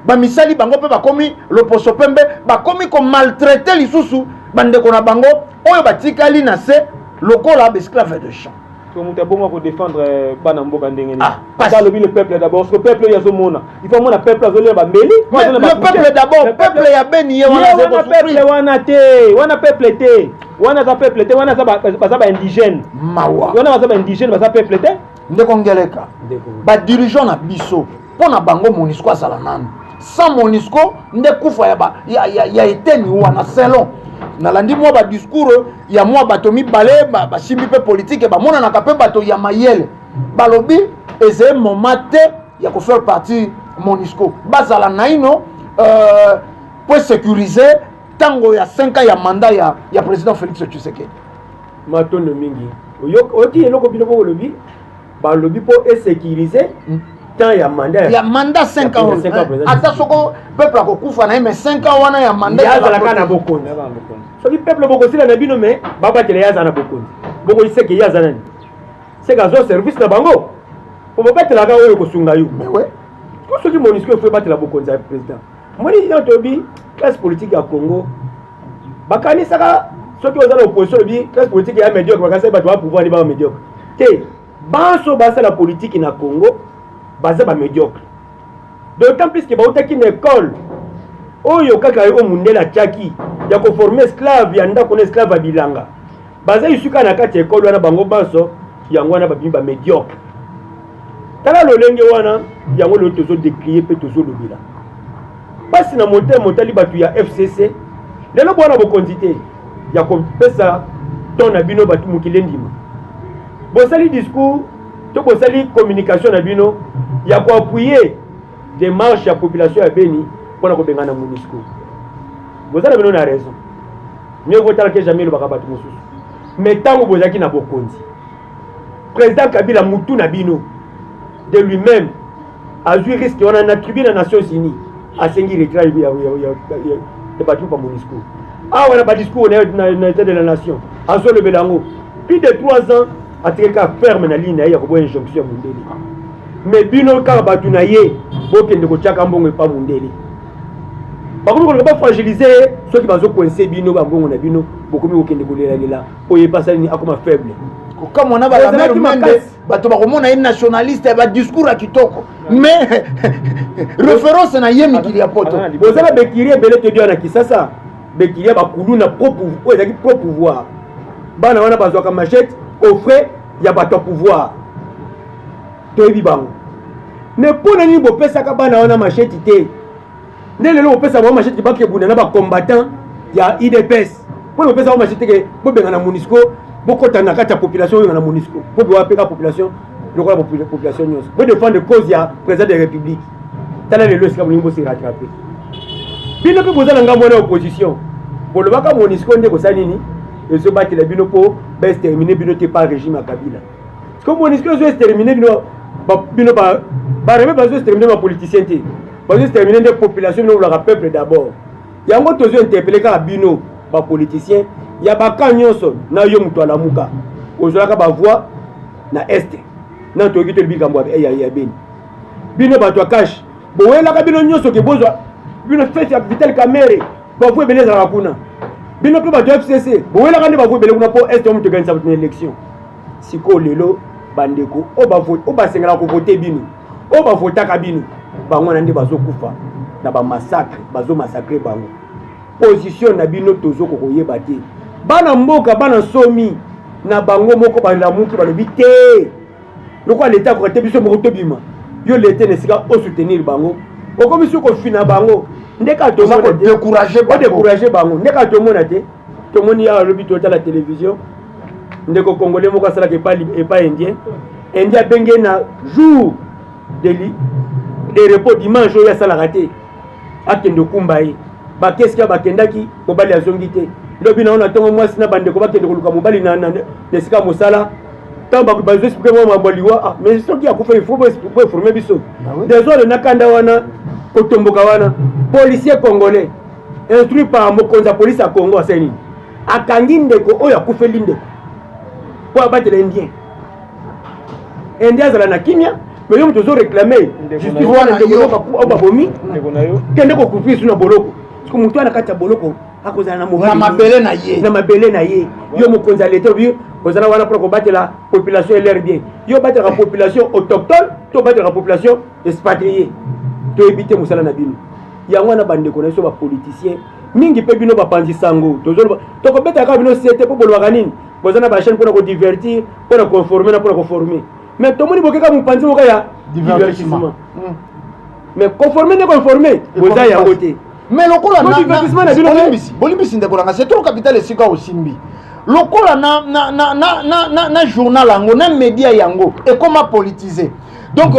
bamisali bango mpe bakomi loposo pembe, bakomi komaltraiter lisusu bandeko na bango oyo batikali na se lokola baesclave de champ. So moto abongo akodéfendre bana mboka ndenge nini? Ata alobi le peuple d'abord, parce que peuple oyo azomona, il faut amona peuple azolia bambeli. Le peuple d'abord, peuple ya Beni ye wana. Wana peuple wana te, wana peuple te, wana aza peuple te, wana baza baindigène. Mawa. Wana baza baindigène, baza peuple te. Ndeko Ngeleka, badirigeant na biso, mpo na bango MONUSCO azala nanu. Sans MONUSCO nde kufa ya eteni wana. Selon nalandi mwa badiscours ya mwa bato mibale basimbi mpe politike, bamonanaka mpe bato ya mayele, balobi ezali moment te ya kofaire partie MONUSCO, bazala naino po sécuriser ntango ya 5 ans ya mandat ya président Félix Tshisekedi. Matondo mingi. Oyoki eloko bino mpo olobi, balobi mpo esécuriser temps ya mandat. Ya mandat 5 ans. Ata soko peuple akokufa na ye, mais 5 ans wana ya mandat. Azalaka na bokonzi. Soki peuple bokosila na bino, mais babatela ye, aza na bokonzi. Bokoyi seke ye aza nani? Seke azwa service na bango po babatelaka oyo kosunga yo. Mais ouais. Ko soki MONUSCO efo ebatela bokonzi ya président, moni yo toyebi classe politique ya Congo bakanisaka. Soki oza na opposition, olobi classe politique ya médiocre, bakasi bato ba pouvoir nde ba médiocre te. Banso basala politique na Congo baza ba médiocre, d'autant plus que bautaki na école oyo kaka oyo mundele atiaki ya koformer esclave ya ndako na esclave ya bilanga. Baza isuka na kati ya ekole wana, bango banso yango wana babimi bamédiocre. Tala lolenge wana yango lelo tozodécrier mpe tozolobela mpasi na motema. Otali bato ya FCC lelo, bwana bokonzi te ya kopesa ton na bino, bato mokili endima. Bosali discours to bosali communication na bino ya koappuyer démarche ya population ya Beni mpona kobengana MONUSCO. Boza na bino na raison, mieux vaut tard que jamais, elobaka bato mosusu. Mais ntango bozalaki na bokonzi, président Kabila mutu na bino de lui-même azwi risque wana na tribune ya Nations Unies, asengi retrait ya bato pa MONUSCO. Awa na badiscours na État de la nation azolobela yango plus de 3 ans, atikali kaka ferme na ligne na ye ya koboya injonction ya mondele. Mais bino kaka bato na ye bokende kotiaka mbongo epa mondele, bakomi koluka bafragiliser ye. Soki bazocoincer bino bambongo na bino, bokomi kokende kolelalela oyo epasa nini, akoma faible. Kokamwa na balamere Mende, bato bakomona ye nationaliste ya badiscours ya kitoko, mais référence na ye mikili ya poto. Boza na bekiri ebele, toyebi wana Kisasa, bekiri ya bakuluna oyo ezalaki pro pouvoir. Bana wana bazwaka machette au frais ya bato ya pouvoir, toyebi bango. Mais mpo na nini bopesaka bana wana machette te? Nde lelo bopesa bango machette, bakebunda na bacombattant ya UDPS. Mpo na bopesa bango machette ke bobenga na MONUSCO, bokɔta na kati ya population oyo na MONUSCO, mpo bewapeka population lokola population nyonso, bodéfendre cause ya président de République. Tala lelo esika bolingi bose rattraper. Bino mpe boza na ngambo wana ya opposition, bolobaka MONUSCO nde kosala nini, ezobatela bino mpo baexterminer bino te par régime ya Kabila. Parce que MONUSCO ezo exterminer bino, bino bareme bazo exterminer bapoliticien te, bazo exterminer nde population. Bino bolaka peuple d'abord. Yango tozo interpeller kaka bino bapoliticien ya baka nyonso. Na yo moto alamuka, ozwalaka bavoix na Est na toyoki tolobi likambo ya Beni. Bino bato ya CACH, bowelaka bino nyonso ke bozwa bino fete ya Vital Kamerhe, bavoix ebele ezalaka kuna. Bino mpe bato ya FCC, bowelaka nde bavoix ebele kuna mpo Est oyo moto ekanisa bato na élection. Sikoyo lelo bandeko oyo basengelaka kovoter bino, oyo bavotaka bino, bango wana nde bazokufa na bamassacre, bazomassacrer bango. Position na bino tozoko koyeba te. Bana mboka, bana nsomi na bango moko balamuki, balobi te, lokola leta akoka te, biso moko tobima. Yo lete na esika osoutenir bango, okomi soki kofina bango nde kaka odécourager bango, nde kaka tomona te. Tomoni awa alobi, totala télévision, ndeko congolais moko asalaka epa indien. Indien abenge na jour de repos, dimanche oyo asalaka te, akende okumba ye. Bakesika bakendaki, mobali azongi te. Lobi nango na ntongo, mwasi na bandeko bakende koluka mobali na esika mosala. Ntango bazo expliquer mwa mambo liwa, ah, mais soki akufa, il faut boinformer biso. Désordre na kanda wana, kotomboka wana, policier congolais instruit par mokonzi ya polise ya Congo asali nini? Akangi ndeko oyo akufeli ndeko mpo abatela indien. Indien azala na kimia. Mais yo moto ozo réclamer justice wana, ndeko oyo babomi, kende kokufi su na boloko. Parce moto wana kati ya boloko akozala na na mabele na ye. Na mabele na ye. Yo mokonzi ya leta, obi ozala wana mpona kobatela population elere bien. Yo obatelaka population autochtone to obatelaka population expatrié? Toyebi te mosala na bino. Yango wana bandeko na biso bapoliticien mingi mpe bino bapanzi sango, tozoloba, tokobetaka bino sete mpo bolobaka nini? Boza na bachaîne mpona kodivertir, mpona koinformer na mpona koformer. Mais tomoni bokeka mopanzi moko ya divertissement, mais koformer nde koinformer boza yango te. Mais lokola bolimbisi, ndeko nanga, c'est trop capital esika osimbi. Lokola na journal yango, na média yango ekoma politisé, donc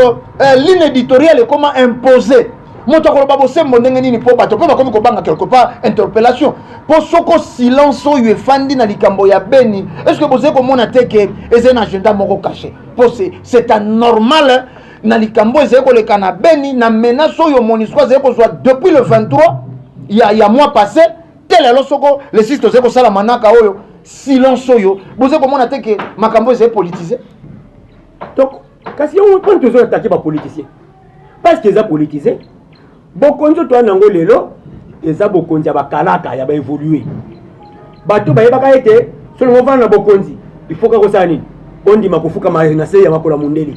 ligne éditoriale ekoma imposé, moto akoloba bosembo ndenge nini? Mpo bato mpe bakomi kobanga quelque part interpellation, mpo soko silence oyo efandi na likambo ya Beni, est ce que bozali komona te ke ezali na agenda moko caché? Mpo c'est anormal na likambo ezali koleka na Beni, na menace oyo MONUSCO azali kozwa depuis le 23 ya mois passé te lelo soko le 6 tozali kosala manaka oyo. Silence oyo, bozali komona te ke makambo ezali politisé? Donc kasi yango mpona tozo attaquer bapoliticien, parce que eza politisé. Bokonzi oyo toya nango lelo eza bokonzi ya bakalaka ya baévolué. Bato bayebaka ete soki ovanda na bokonzi, il faut kaka osala nini? Ondima kofukama na se ya makolo ya mondele.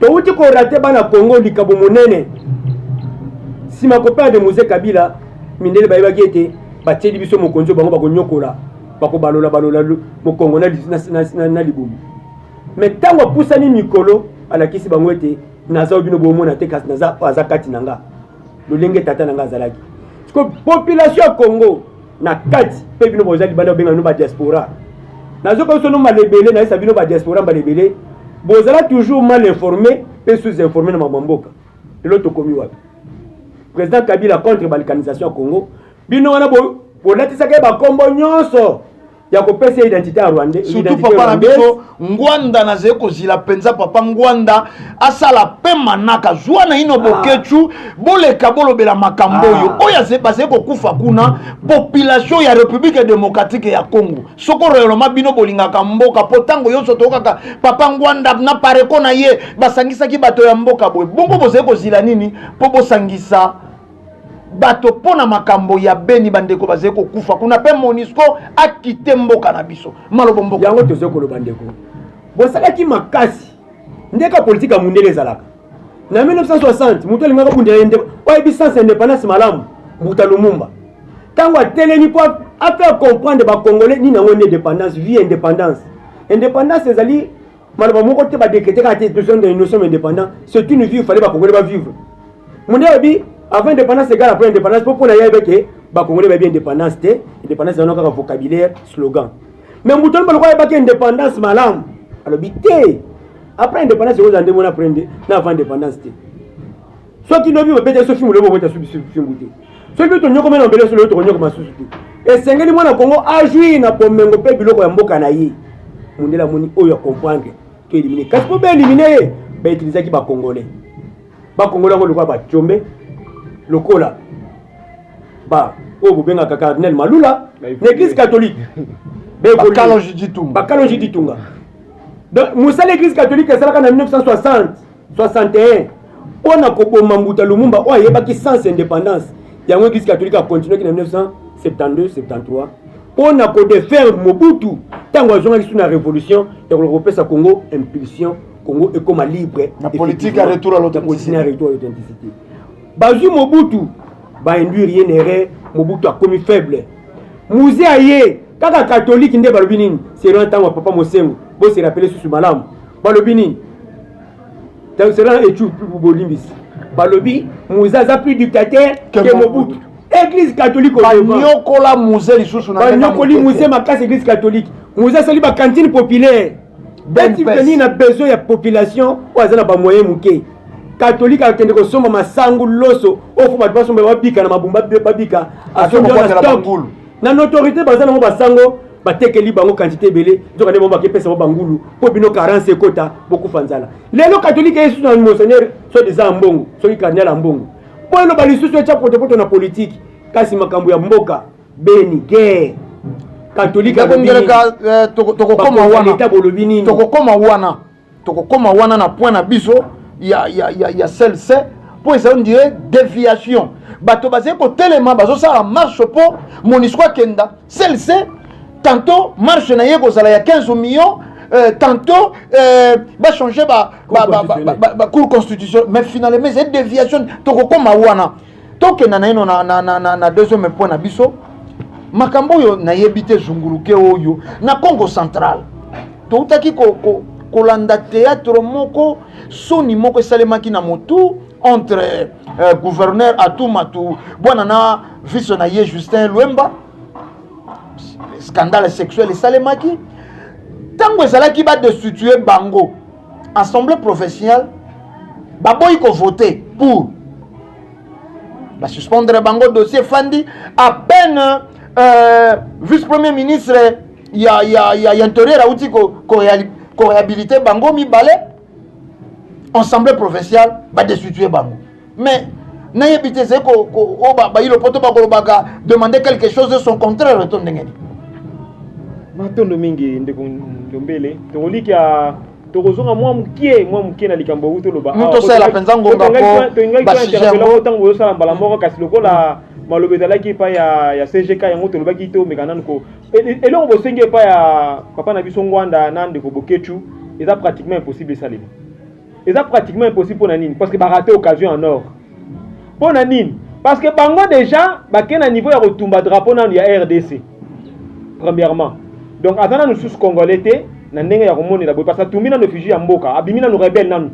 Touti korater, bana Congo, likabo monene nsima koperdre Mzee Kabila. Mindele bayebaki ete batieli biso mokonzi oyo bango bakonyokola, bakobalola balola mokongo na libumu. Mais ntango apusani mikolo, alakisi bango ete naza oyo bino bomona te, kasi naza oyo aza kati na nga, lolenge tata na nga azalaki. Siko population ya Congo na kati mpe bino boza libanda, obenga bino badiaspora, nazoka biso no malebele, nayesa bino badiaspora malebele, bozala toujours mal informé mpe sous informé na makambo ya mboka. Lelo tokomi wapi? Président Kabila contre balkanisation ya Congo, bino wana bolatisaka ye bakombo nyonso ya kopesa ye identité ya rwandais. Surtout papa na biso Ngwanda, nazali kozila mpenza papa Ngwanda asala mpe manaka zwa na ino bokecu boleka bolobela makambo oyo oyo bazali kokufa kuna, population ya République démocratique ya Congo. Soko réellement bino bolingaka mboka, mpo ntango nyonso tokaka papa Ngwanda na pareko na ye basangisaki bato ya mboka boye, bongo bozali kozila nini mpo bosangisa bato mpo na makambo ya Beni? Bandeko bazali kokufa kuna mpe MONUSCO akite mboka na biso. Malobo mboka. Yango tozali koloba, ndeko, bosalaki makasi ndeka politike ya mundele ezalaka na 1960. Moto alingaka bundela ye oyebi sens indépendance malamu, Mbuta Lumumba. Ntango atelemi mpo afaire comprendre Bacongolais nini yango nde indépendance, vie indépendance, indépendance ezali maloba moko te, badécréter kaka te nous sommes indépendants. C'est une vie, il fallait Bacongolais bavivre. Munde alobi avant indépendance égale après indépendance, mpo mpona ye ayebeke Bacongolais bayebi indépendance te. Indépendance ezali kaka vocabulaire, slogan. Mais Mbuta Lumumba, lokola ayebaki indépendance malamu, alobi te, après indépendance ekozala nde mona après na avant indépendance te. Soki lobi babeta so fimbu, lobi obeta so fimbu te. Soki tonyokoma na mbele, so lobi tokonyokoma susu te. Esengeli mwana Kongo ajouir na bomengo mpe biloko ya mboka na ye. Mundele amoni oyo acomprendre, to éliminer. Kasi mpo baéliminer ye, bautilisaki Bacongolais. Bacongolais yango lokola bacombe, lokola ba oyo bobengaka cardinal Malula na Église catholique. Bakalongi Ditunga. Bakalongi Ditunga. Donc mosala Église catholique esalaka na 1960 61 mpo na koboma Mbuta Lumumba oyo ayebaki sens indépendance, yango Église catholique acontinuaki na 1972 73 mpo na kodéfaire Mobutu ntango azongaki su na révolution ya koloka kopesa Congo impulsion, Congo ekóma libre. Na politique ya retour à l'authenticité. Na retour à l'authenticité, bazwi Mobutu, bainduire ye na erreur. Mobutu akomi faible, Mzee aye kaka catholique nde balobi nini? Selon ntango ya papa Mosengo, bose rappeler susu malamu, balobi nini? Selon etu bolimbisi, balobi Mzee aza plus dictateur que Mobutu. Église catholique banyokola Mzee lisusu. Banyokoli Mzee makasi. Église catholique, Mzee asali bacantine populaire beti veni na besoin ya population oyo aza na bamoyen moke. Catholique akende kosomba masangu, loso oyo fo bato basomba, babika na mabumba, babika na notoriété, baza nango basango, batekeli bango quantité ebele, nzoka nde bango bakepesa bango bangulu mpo bino carence ekota, bokufa nzala. Lelo catholique ye susu na monseigneur so deza ya mbongo, soki cardinal ya mbongo, mpo eloba lisusu etya potopoto na politike. Kasi makambo ya mboka Beni, guerre catholique. Ngeleka, tokokoma wana. Bolobi nini? Tokokoma wana, tokokoma wana na point na biso ya CLC, mpo ezali on dirait déviation. Bato bazali kotelema, bazosala marche mpo MONUSCO akenda. CLC tantôt marche na ye kozala ya 15 millions, tantôt bachanger ba, ba, ba, ba, ba, ba, cour constitution, mais finalement ezali déviation. Tokokoma wana. Tokenda na yeno na deuxième point na biso. Makambo oyo nayebi te, zunguluke oyo na Congo central, toutaki kolanda théâtre moko, soni moko esalemaki na motu entre gouverneur Atou Matubuana na vice na ye Justin Lwemba. Scandale sexuel esalemaki. Ntango ezalaki badestituer bango, assemblée provinciale baboyi kovote pour basuspendre bango. Dossier efandi à peine, vice premier ministre ya intérieur auti koréhabiliter bango mibale, assemblée provinciale badestituer bango. Mais nayebi te, ezali oyo bayilo poto bakolobaka demander quelque chose de son contraire to ndenge nini? Matondo mingi, ndeko Ndombele. Tokolikia tokozonga mwa mokie, mwa mokie na likambo oyo toloba. Tosalela mpenza ngonga po. Ntango bozosala mbala moko, kasi lokola Maloba ezalaki epai ya CGK, yango tolobaki te omeka nanu ko eloko bosengi epai ya papa na biso Ngwanda na ndeko Bokechu, eza pratiquement impossible esalema. Eza pratiquement impossible mpo na nini? Parce que baraté occasion en or. Mpo na nini? Parce que bango déjà bakei na niveau ya kotumba drapeau nanu ya RDC premièrement. Donc aza nanu susu congolais te na ndenge ya komonela boye, parce que atumbi nanu effigie ya mboka, abimi nanu rebelle, nanu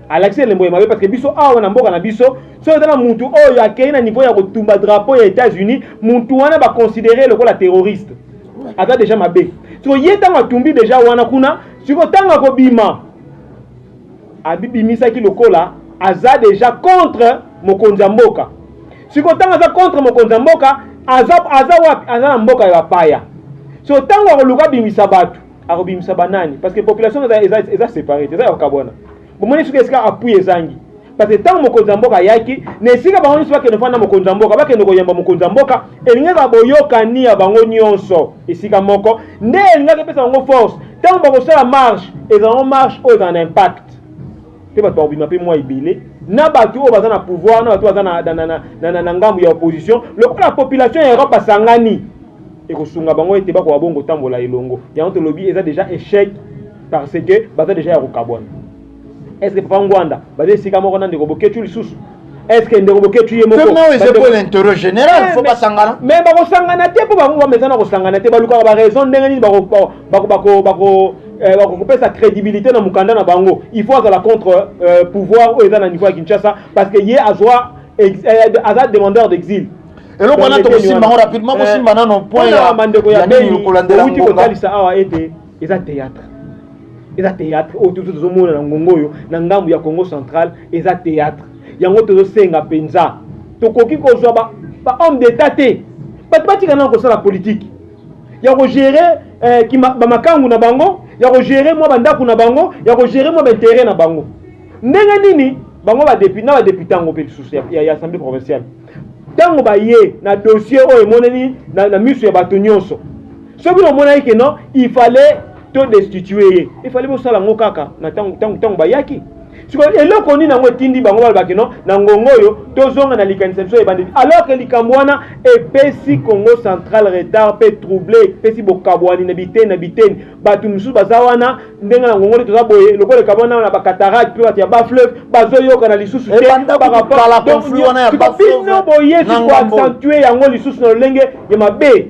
alakisi elembo ya mabe. Parce que biso awa na mboka na biso, soki eza na mutu oyo akei na niveau ya kotumba drapeau ya États-Unis, mutu wana baconsidérer lokola terroriste, aza déjà mabe. Siko ye ntango atumbi déjà wana kuna, siko ntango akobima, abibimisaki lokola aza déjà contre mokonzi ya mboka. Siko ntango aza contre mokonzi ya mboka, aza wapi? Aza na mboka ya bapaya. So ntango akoluka abimisa bato, akobimisa banani? Parce que population eza séparé te, eza ya kokabwana. Bomoni soki esika appui ezangi, parce que ntango mokonzi ya mboka ayaki na esika, bango nyonso bakende fanda mokonzi ya mboka, bakende koyamba mokonzi ya mboka, elingaka boyokani ya bango nyonso esika moko nde elingaki epesa bango force. Ntango bakosala marche, ezalanga marche oyo ezala na impact mpe bato bakobima mpe mwa ebele, na bato oyo baza na pouvoir, na bato baza na ngambu ya opposition. Lokola population ya Europe basangani, ekosunga bango ete bakoka bongo kotambola elongo. Yango tolobi eza déjà échec, parce que baza déjà ya kokabwana. Est ce que papa Ngwanda baza esika moko na ndeko Bokecu lisusu? Est ce que ndeko Bokecu ye moko? Eza pour l'intérêt général, faut basangana. Mais bakosangana te, mpo bango bamesana kosangana te. Balukaka baraison ndenge nini bakopesa crédibilité na mokanda na bango. Il faut azala contre pouvoir oyo eza na niveau ya Kinshasa, parce que ye azwa, aza demandeur d'exil. Eloko wana tokosimba ngo rapidement, kosimba nano point. Ya bandeko ya Beni, outi kotalisa awa ete eza théâtre, eza théâtre oyo tozo tozomona na ngongo oyo na ngambu ya Congo Central, eza théâtre. Yango tozosenga mpenza, tokoki kozwa ba homme d'état te, bato batika nano kosala politique ya kogérer bamakangu na bango, ya kogérer mwa bandako na bango, ya kogérer mwa baintérêt na bango. Ndenge nini bango na badéputé yango mpe lisusu ya assemblée provinciale, ntango baye na dossier oyo emonani na miso ya bato nyonso, soki omonaki ke non, il fallait to destituer ye, il fallait bosala yango kaka na ntango bayaki. Sikoyo eloko nini yango etindi bango balobaki non, na ngongo oyo tozonga na likanisa biso ebandeli, alors que likambo wana epesi Congo Central retard mpe trouble, epesi bokabwani na biteni na biteni? Bato mosusu baza wana ndenge na ngongo nde toza boye, lokola ekabwana na bacataracte, mpe bato ya bafleuve bazoyokana lisusu te. Bino boye koaccentuer yango lisusu na lolenge ya mabe,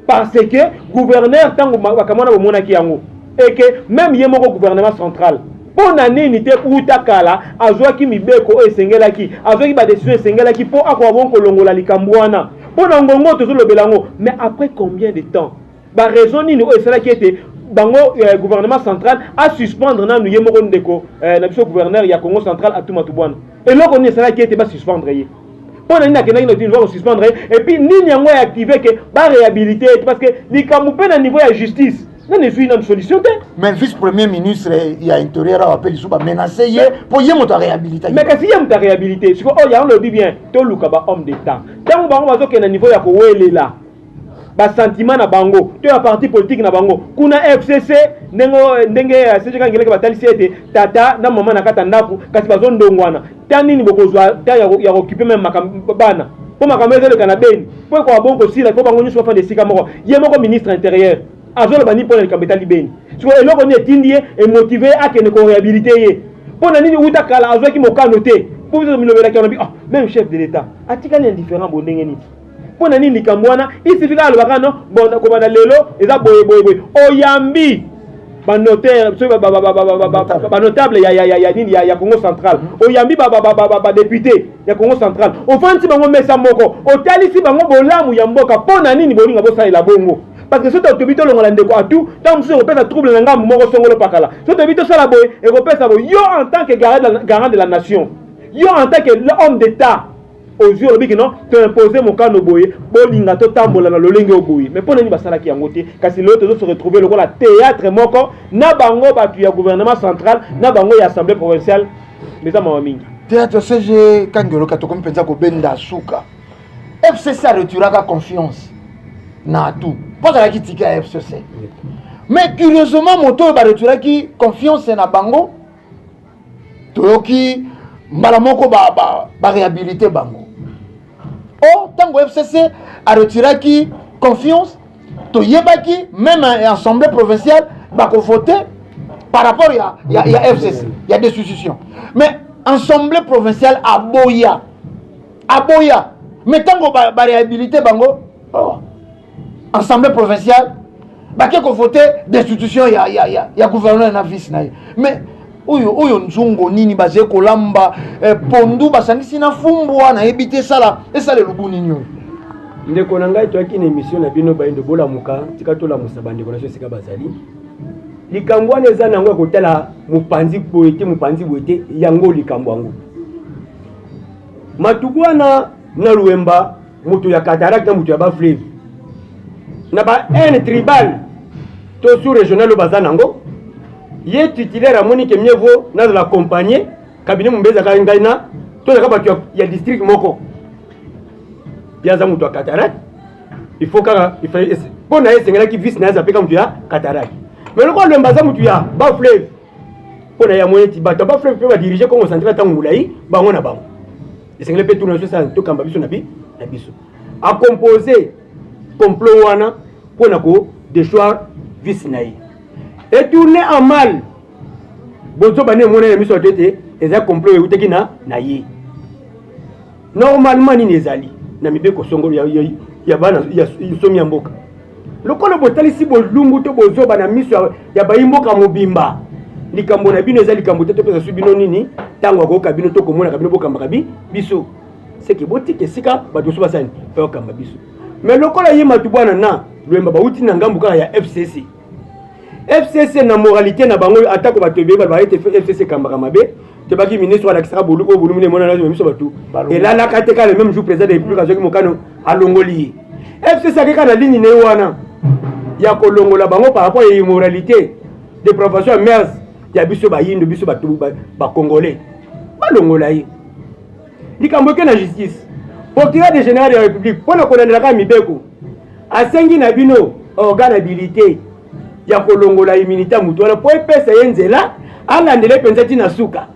parce que gouverneur, ntango makambo wana bomonaki yango, eke même ye moko gouvernement central, mpo na nini te uta kala azwaki mibeko oyo esengelaki, azwaki badécision esengelaki mpo akoka bongo kolongola likambo wana? Mpo na ngongo tozolobela yango, mais après combien de temps? Baraison nini oyo esalaki ete bango gouvernement central asuspendre nanu ye moko ndeko na biso gouverneur ya Congo Central, Atou Matubuana? Eloko nini esalaki ete basuspendre ye? Mpo na nini akendaki na niveau kosuspendre ye? Et puis nini yango eactiver ke baréhabiliter ye? Parce que likambo mpe na niveau ya justice nani ezwi nanu solution te. Mais vice premier ministre ya intérieur awa mpe lisusu bamenacer ye mpo ye moto aréhabiliter. Mais kasi ye moto aréhabiliter. Siko oyo yango lobi bien, toluka bahomme d'état. Ntango bango bazokende na niveau ya kowelela basentiment na bango to ya parti politique na bango kuna, FCC, ndenge SG Kangeleke batalisi ete tata na mama na kati ya ndako kasi bazondongwana ta nini, bokozwa ta ya kooccuper même makambo bana, mpo makambo ezoleka na Beni, mpo ekoka bongo kosila mpo bango nyonso bafanda esika moko. Ye moko ministre intérieur azoloba nini mpona likambo etali Beni? Sikoyo eloko nini etindi ye, emotiver ye akende koréhabiliter ye? Mpo na nini uta kala azwaki mokano te? Mpo biso milobelaki wana, ah, même chef de l'état atikali indifférent bo ndenge nini? Mpo na nini likambo wana isifi kaka alobaka no, bon, kobanda lelo eza boye boye boye? Oyambi banotaire, soki banotable ya nini ya Congo Central, oyambi badéputé ya Congo Central, ofandisi bango mesa moko, otalisi bango bolamu ya mboka. Mpo na nini bolinga bosalela bongo? Parce que soki tobi tolongola ndeko Atu, ntango mosusu ekopesa trouble na ngambu moko songolo pakala. Soki tobi tosala boye, ekopesa boye. Yo en tant que garant de la nation, yo en tant que homme d'état, ozwi, olobi ke non, toimpose mokano boye, bolinga totambola na lolenge oyo boye. Mais mpo na nini basalaki yango te? Kasi lelo tozo se retrouver lokola théâtre moko na bango bato ya gouvernement central, na bango ya assemblée provinciale. Mais eza mawa mingi. Théâtre. SG Kangeloka, tokomi mpenza kobenda suka. FCC aretiraka confiance na Atu mpo azalaki tika ya FCC, mais curieusement moto oyo baretiraki confiance na bango, toyoki mbala moko baréhabiliter bango. O ntango FCC aretiraki confiance, toyebaki même assemblée provinciale bakovote par rapport ya FCC ya destitution, mais assemblée provinciale aboya, aboya. Mais ntango baréhabilité bango, oh, assemblée provinciale bake kovote destitution ya gouverneur na vice na ye. Mais oyo nzungu nini bazali kolamba, pondu basangisi na fumbwa, nayebi te esala elubu nini oyo? Ndeko na ngai, toyaki na émission na bino bayindo bolamuka. Tika tolamusa bandeko na biso esika bazali. Likambo wana eza nango ya kotala mopanzi boye te, mopanzi boye te. Yango likambo yango, matuku wana na Luemba, moto ya cataracte na moto ya bafleuve, na ba haine tribal to sous régional oyo baza nango. Ye titulaire amoni ke mieux vaut nazala accompagné cabinet mombe ezalaka ngai na tozalaka bato ya district moko. Ye aza moto ya cataracte, il faut kaka mpo na ye esengelaki vice na ye aza mpe ka moto ya cataracte. Mais lokola Lwemba aza moto ya bafleuve, mpo na ye amoni eti bato ya bafleuve mpe badirige Congo Central ntango molai, bango na bango esengeli mpe tuna biso esala tokamba biso na biso. Acompose complot wana mpo na kodéchoir vice na ye, etourne en mal. Bozoba nde emona na miso ya bato ete eza complot eutaki na ye. Normalement nini ezali na mibeko songolo ya bana ya nsomi ya mboka? Lokola botalisi bolumbu to bozoba na miso ya bayi mboka mobimba, likambo na bino eza likambo te. Topesa su bino nini ntango akoyoka bino to komonaka bino bokambaka biso? Seke botika esika bato mosusu basani bayokamba biso. Mais lokola ye Matubwana na Lwemba bauti na ngambu kaka ya FCC, FCC na moralité na bango, atako bato ebele baloba ete FCC ekambaka mabe, tobaki ministre alakisaka bolu oyo bolumbu emonana miso bato elalaka te. Kaka le même jour, président de la République azwaki mokano, alongoli ye. FCC akeka na ligne na ye wana ya kolongola bango par rapport ya immoralité, dépravation ya mœurs ya biso bayindo, biso bato bacongolais. Balongola ye, likambo eke na justice. Procureur de général de la République, mpo na kolandela kaka mibeko, asengi na bino organe habilité ya kolongola immunité ya motu wana mpo epesa ye nzela alandela mpenza ntina suka.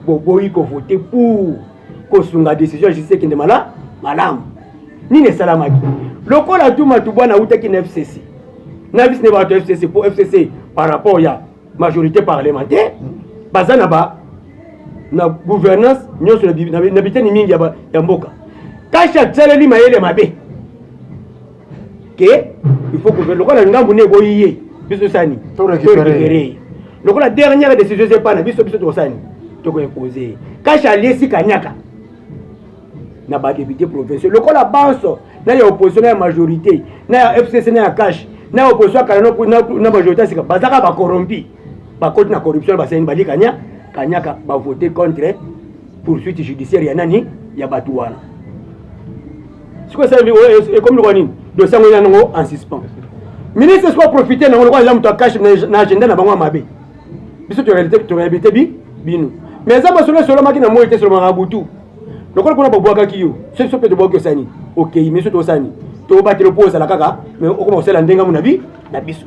Boboyi kovote pour kosunga décision ya justice ekende malamu. Nini esalamaki? Lokola tu Matubwana autaki na FCC na vice ne bato ya FCC, mpo FCC par rapport ya majorité parlementaire baza na ba na gouvernance nyonso na biteni mingi ya mboka, kasi atialeli mayele mabe ke il faut que lokola ngambu ne eboyi ye, biso sani torécupere ye. Lokola dernière décision eza epa na biso, biso tokosani tokoimpose ye. Kasi aliesi kanyaka na badéputé provinciaux, lokola banso na ya opposition na ya majorité, na ya FCC na ya CACH, na ya opposition ya kala na majorité ya sika, bazaka bacorrompi, bakoti na corruption, basani bali kanyaka, bavote contre poursuite judiciaire ya nani, ya bato wana. Sikoyo esalemi, ekomi lokola nini? Dossier yango eza nango en suspens. Ministre sikoyo aprofite nango, lokola eza moto acache na agenda na bango ya mabe. Biso toréhabilité bino, mais eza masolo esolomaki na moi te, esolomaka butu. Lokola kuna babwakaki yo, so biso mpe tobwaki, osani okei, mais biso tosani tobatela mpo ozala kaka, mais okoma kosala ndenge amu na biso.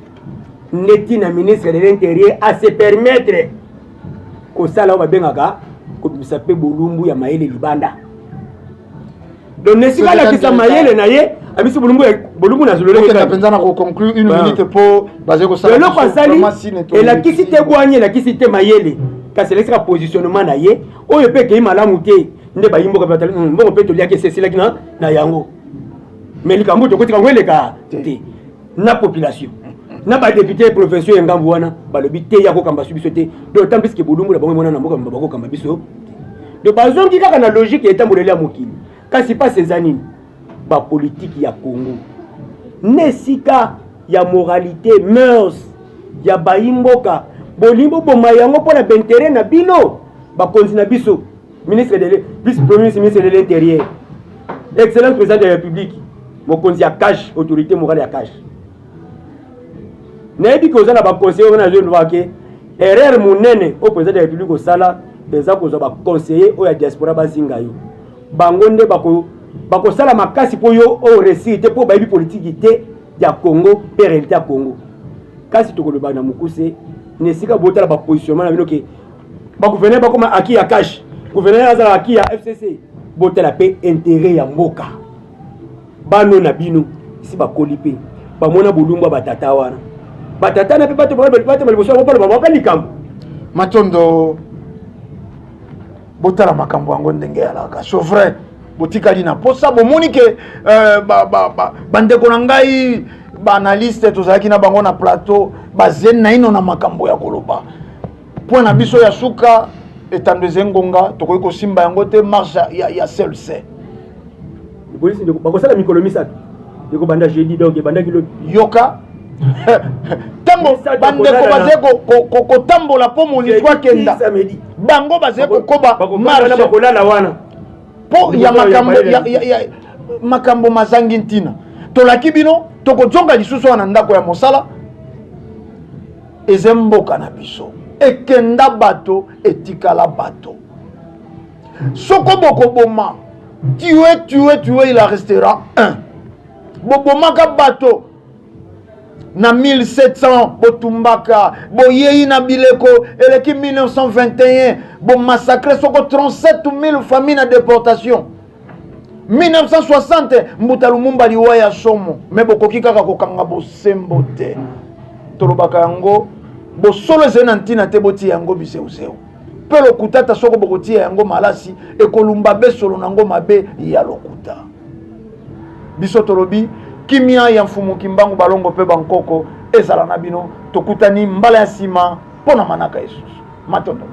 Neti na ministre de l'Intérieur ase permettre kosala oyo babengaka kobimisa mpe bolumbu ya mayele libanda. Donc nesika alakisa mayele na ye, abisi bolumbu, bolumbu na zololenge mpenza. Na koconclure, une minute, mpo bazali kosala. Eloko asali elakisi te bwanya, elakisi te mayele, kasi elakisaka positionnement na ye oyo mpe ekei malamu te. Nde bayimboka batali mbongo mpe toliaki esesilaki na yango. Mais likambo tokotika yango eleka te na population na badéputé provinciaux ya ngambu wana balobi te ya kokamba su biso te. Donc tant puisque bolumbu na bango emona na mboka, bakokamba biso. Donc bazongi kaka na logique ya etamboleli ya mokili. Kasi mpasi eza nini? Bapolitike ya Congo, na esika ya moralité, mœurs ya bayimboka, bolingi boboma yango mpo na baintérêt na bino. Bakonzi na biso, ministre de vice premier ministre, ministre de l'Intérieur, excellence président de la République, mokonzi ya CACH, autorité morale ya CACH, nayebi ke oza na baconseiller oyo. Nazoloba ke erreur monene oyo président de la République osala eza kozwa baconseiller oyo ya diaspora bazinga yo. Bango nde bakosala makasi mpo yo oyo réussir te, mpo bayebi politiki te ya Congo mpe réalité ya Congo. Kasi tokoloba na mokuse, na esika botala bapositionnement na bino ke bagouverneur bakoma aki ya CACH, gouverneur azala aki ya FCC. Botala mpe interet ya mboka. Bano na bino esi bakoli mpe bamona bolumbu ya batata wana. Batata na mpe bato batema liboso yango baloba bango mpe likambo. Matondo, botala makambo yango ndenge eyalaka. C'est vrai, botikali na posa, bomoni ke euh, bandeko na ngai baanalyste tozalaki na bango na plateau bazeli naino na makambo ya koloba. Point na biso ya suka, etando eze ngonga, tokoki kosimba yango te. Marche ya CLC Polisi ndeko bakosala mikolo misato ekobanda jeudi, donc ebandaki lobi. Yoka, ntango bandeko bazali kotambola mpo MONUSCO akenda, bango bazali kokoba marche, bakolala wana mpo ya makambo ya makambo mazangi ntina. Tolaki bino tokozonga lisusu wana ndako ya mosala. Eza mboka na biso, ekenda bato, etikala bato. Soko bokoboma, tue, tue, tue, il en restera un. Bobomaka bato na 1700, botumbaka, boyei na bileko eleki 1921, bomassacre soko 37 000 famille na déportation. 1960, Mbuta Lumumba, liwa ya somo. Me bokoki kaka kokanga bosembo te. Tolobaka yango, bosolo ezali na ntina te. Botia yango bizeuzeu mpe lokuta, ata soko bokotia yango malasi, ekolumba besolo nango mabe ya lokuta. Biso tolobi kimia ya Mfumu Kimbangu, balongo mpe bankoko ezala na bino. Tokutani mbala ya nsima mpo na manaka esusu. Matondo.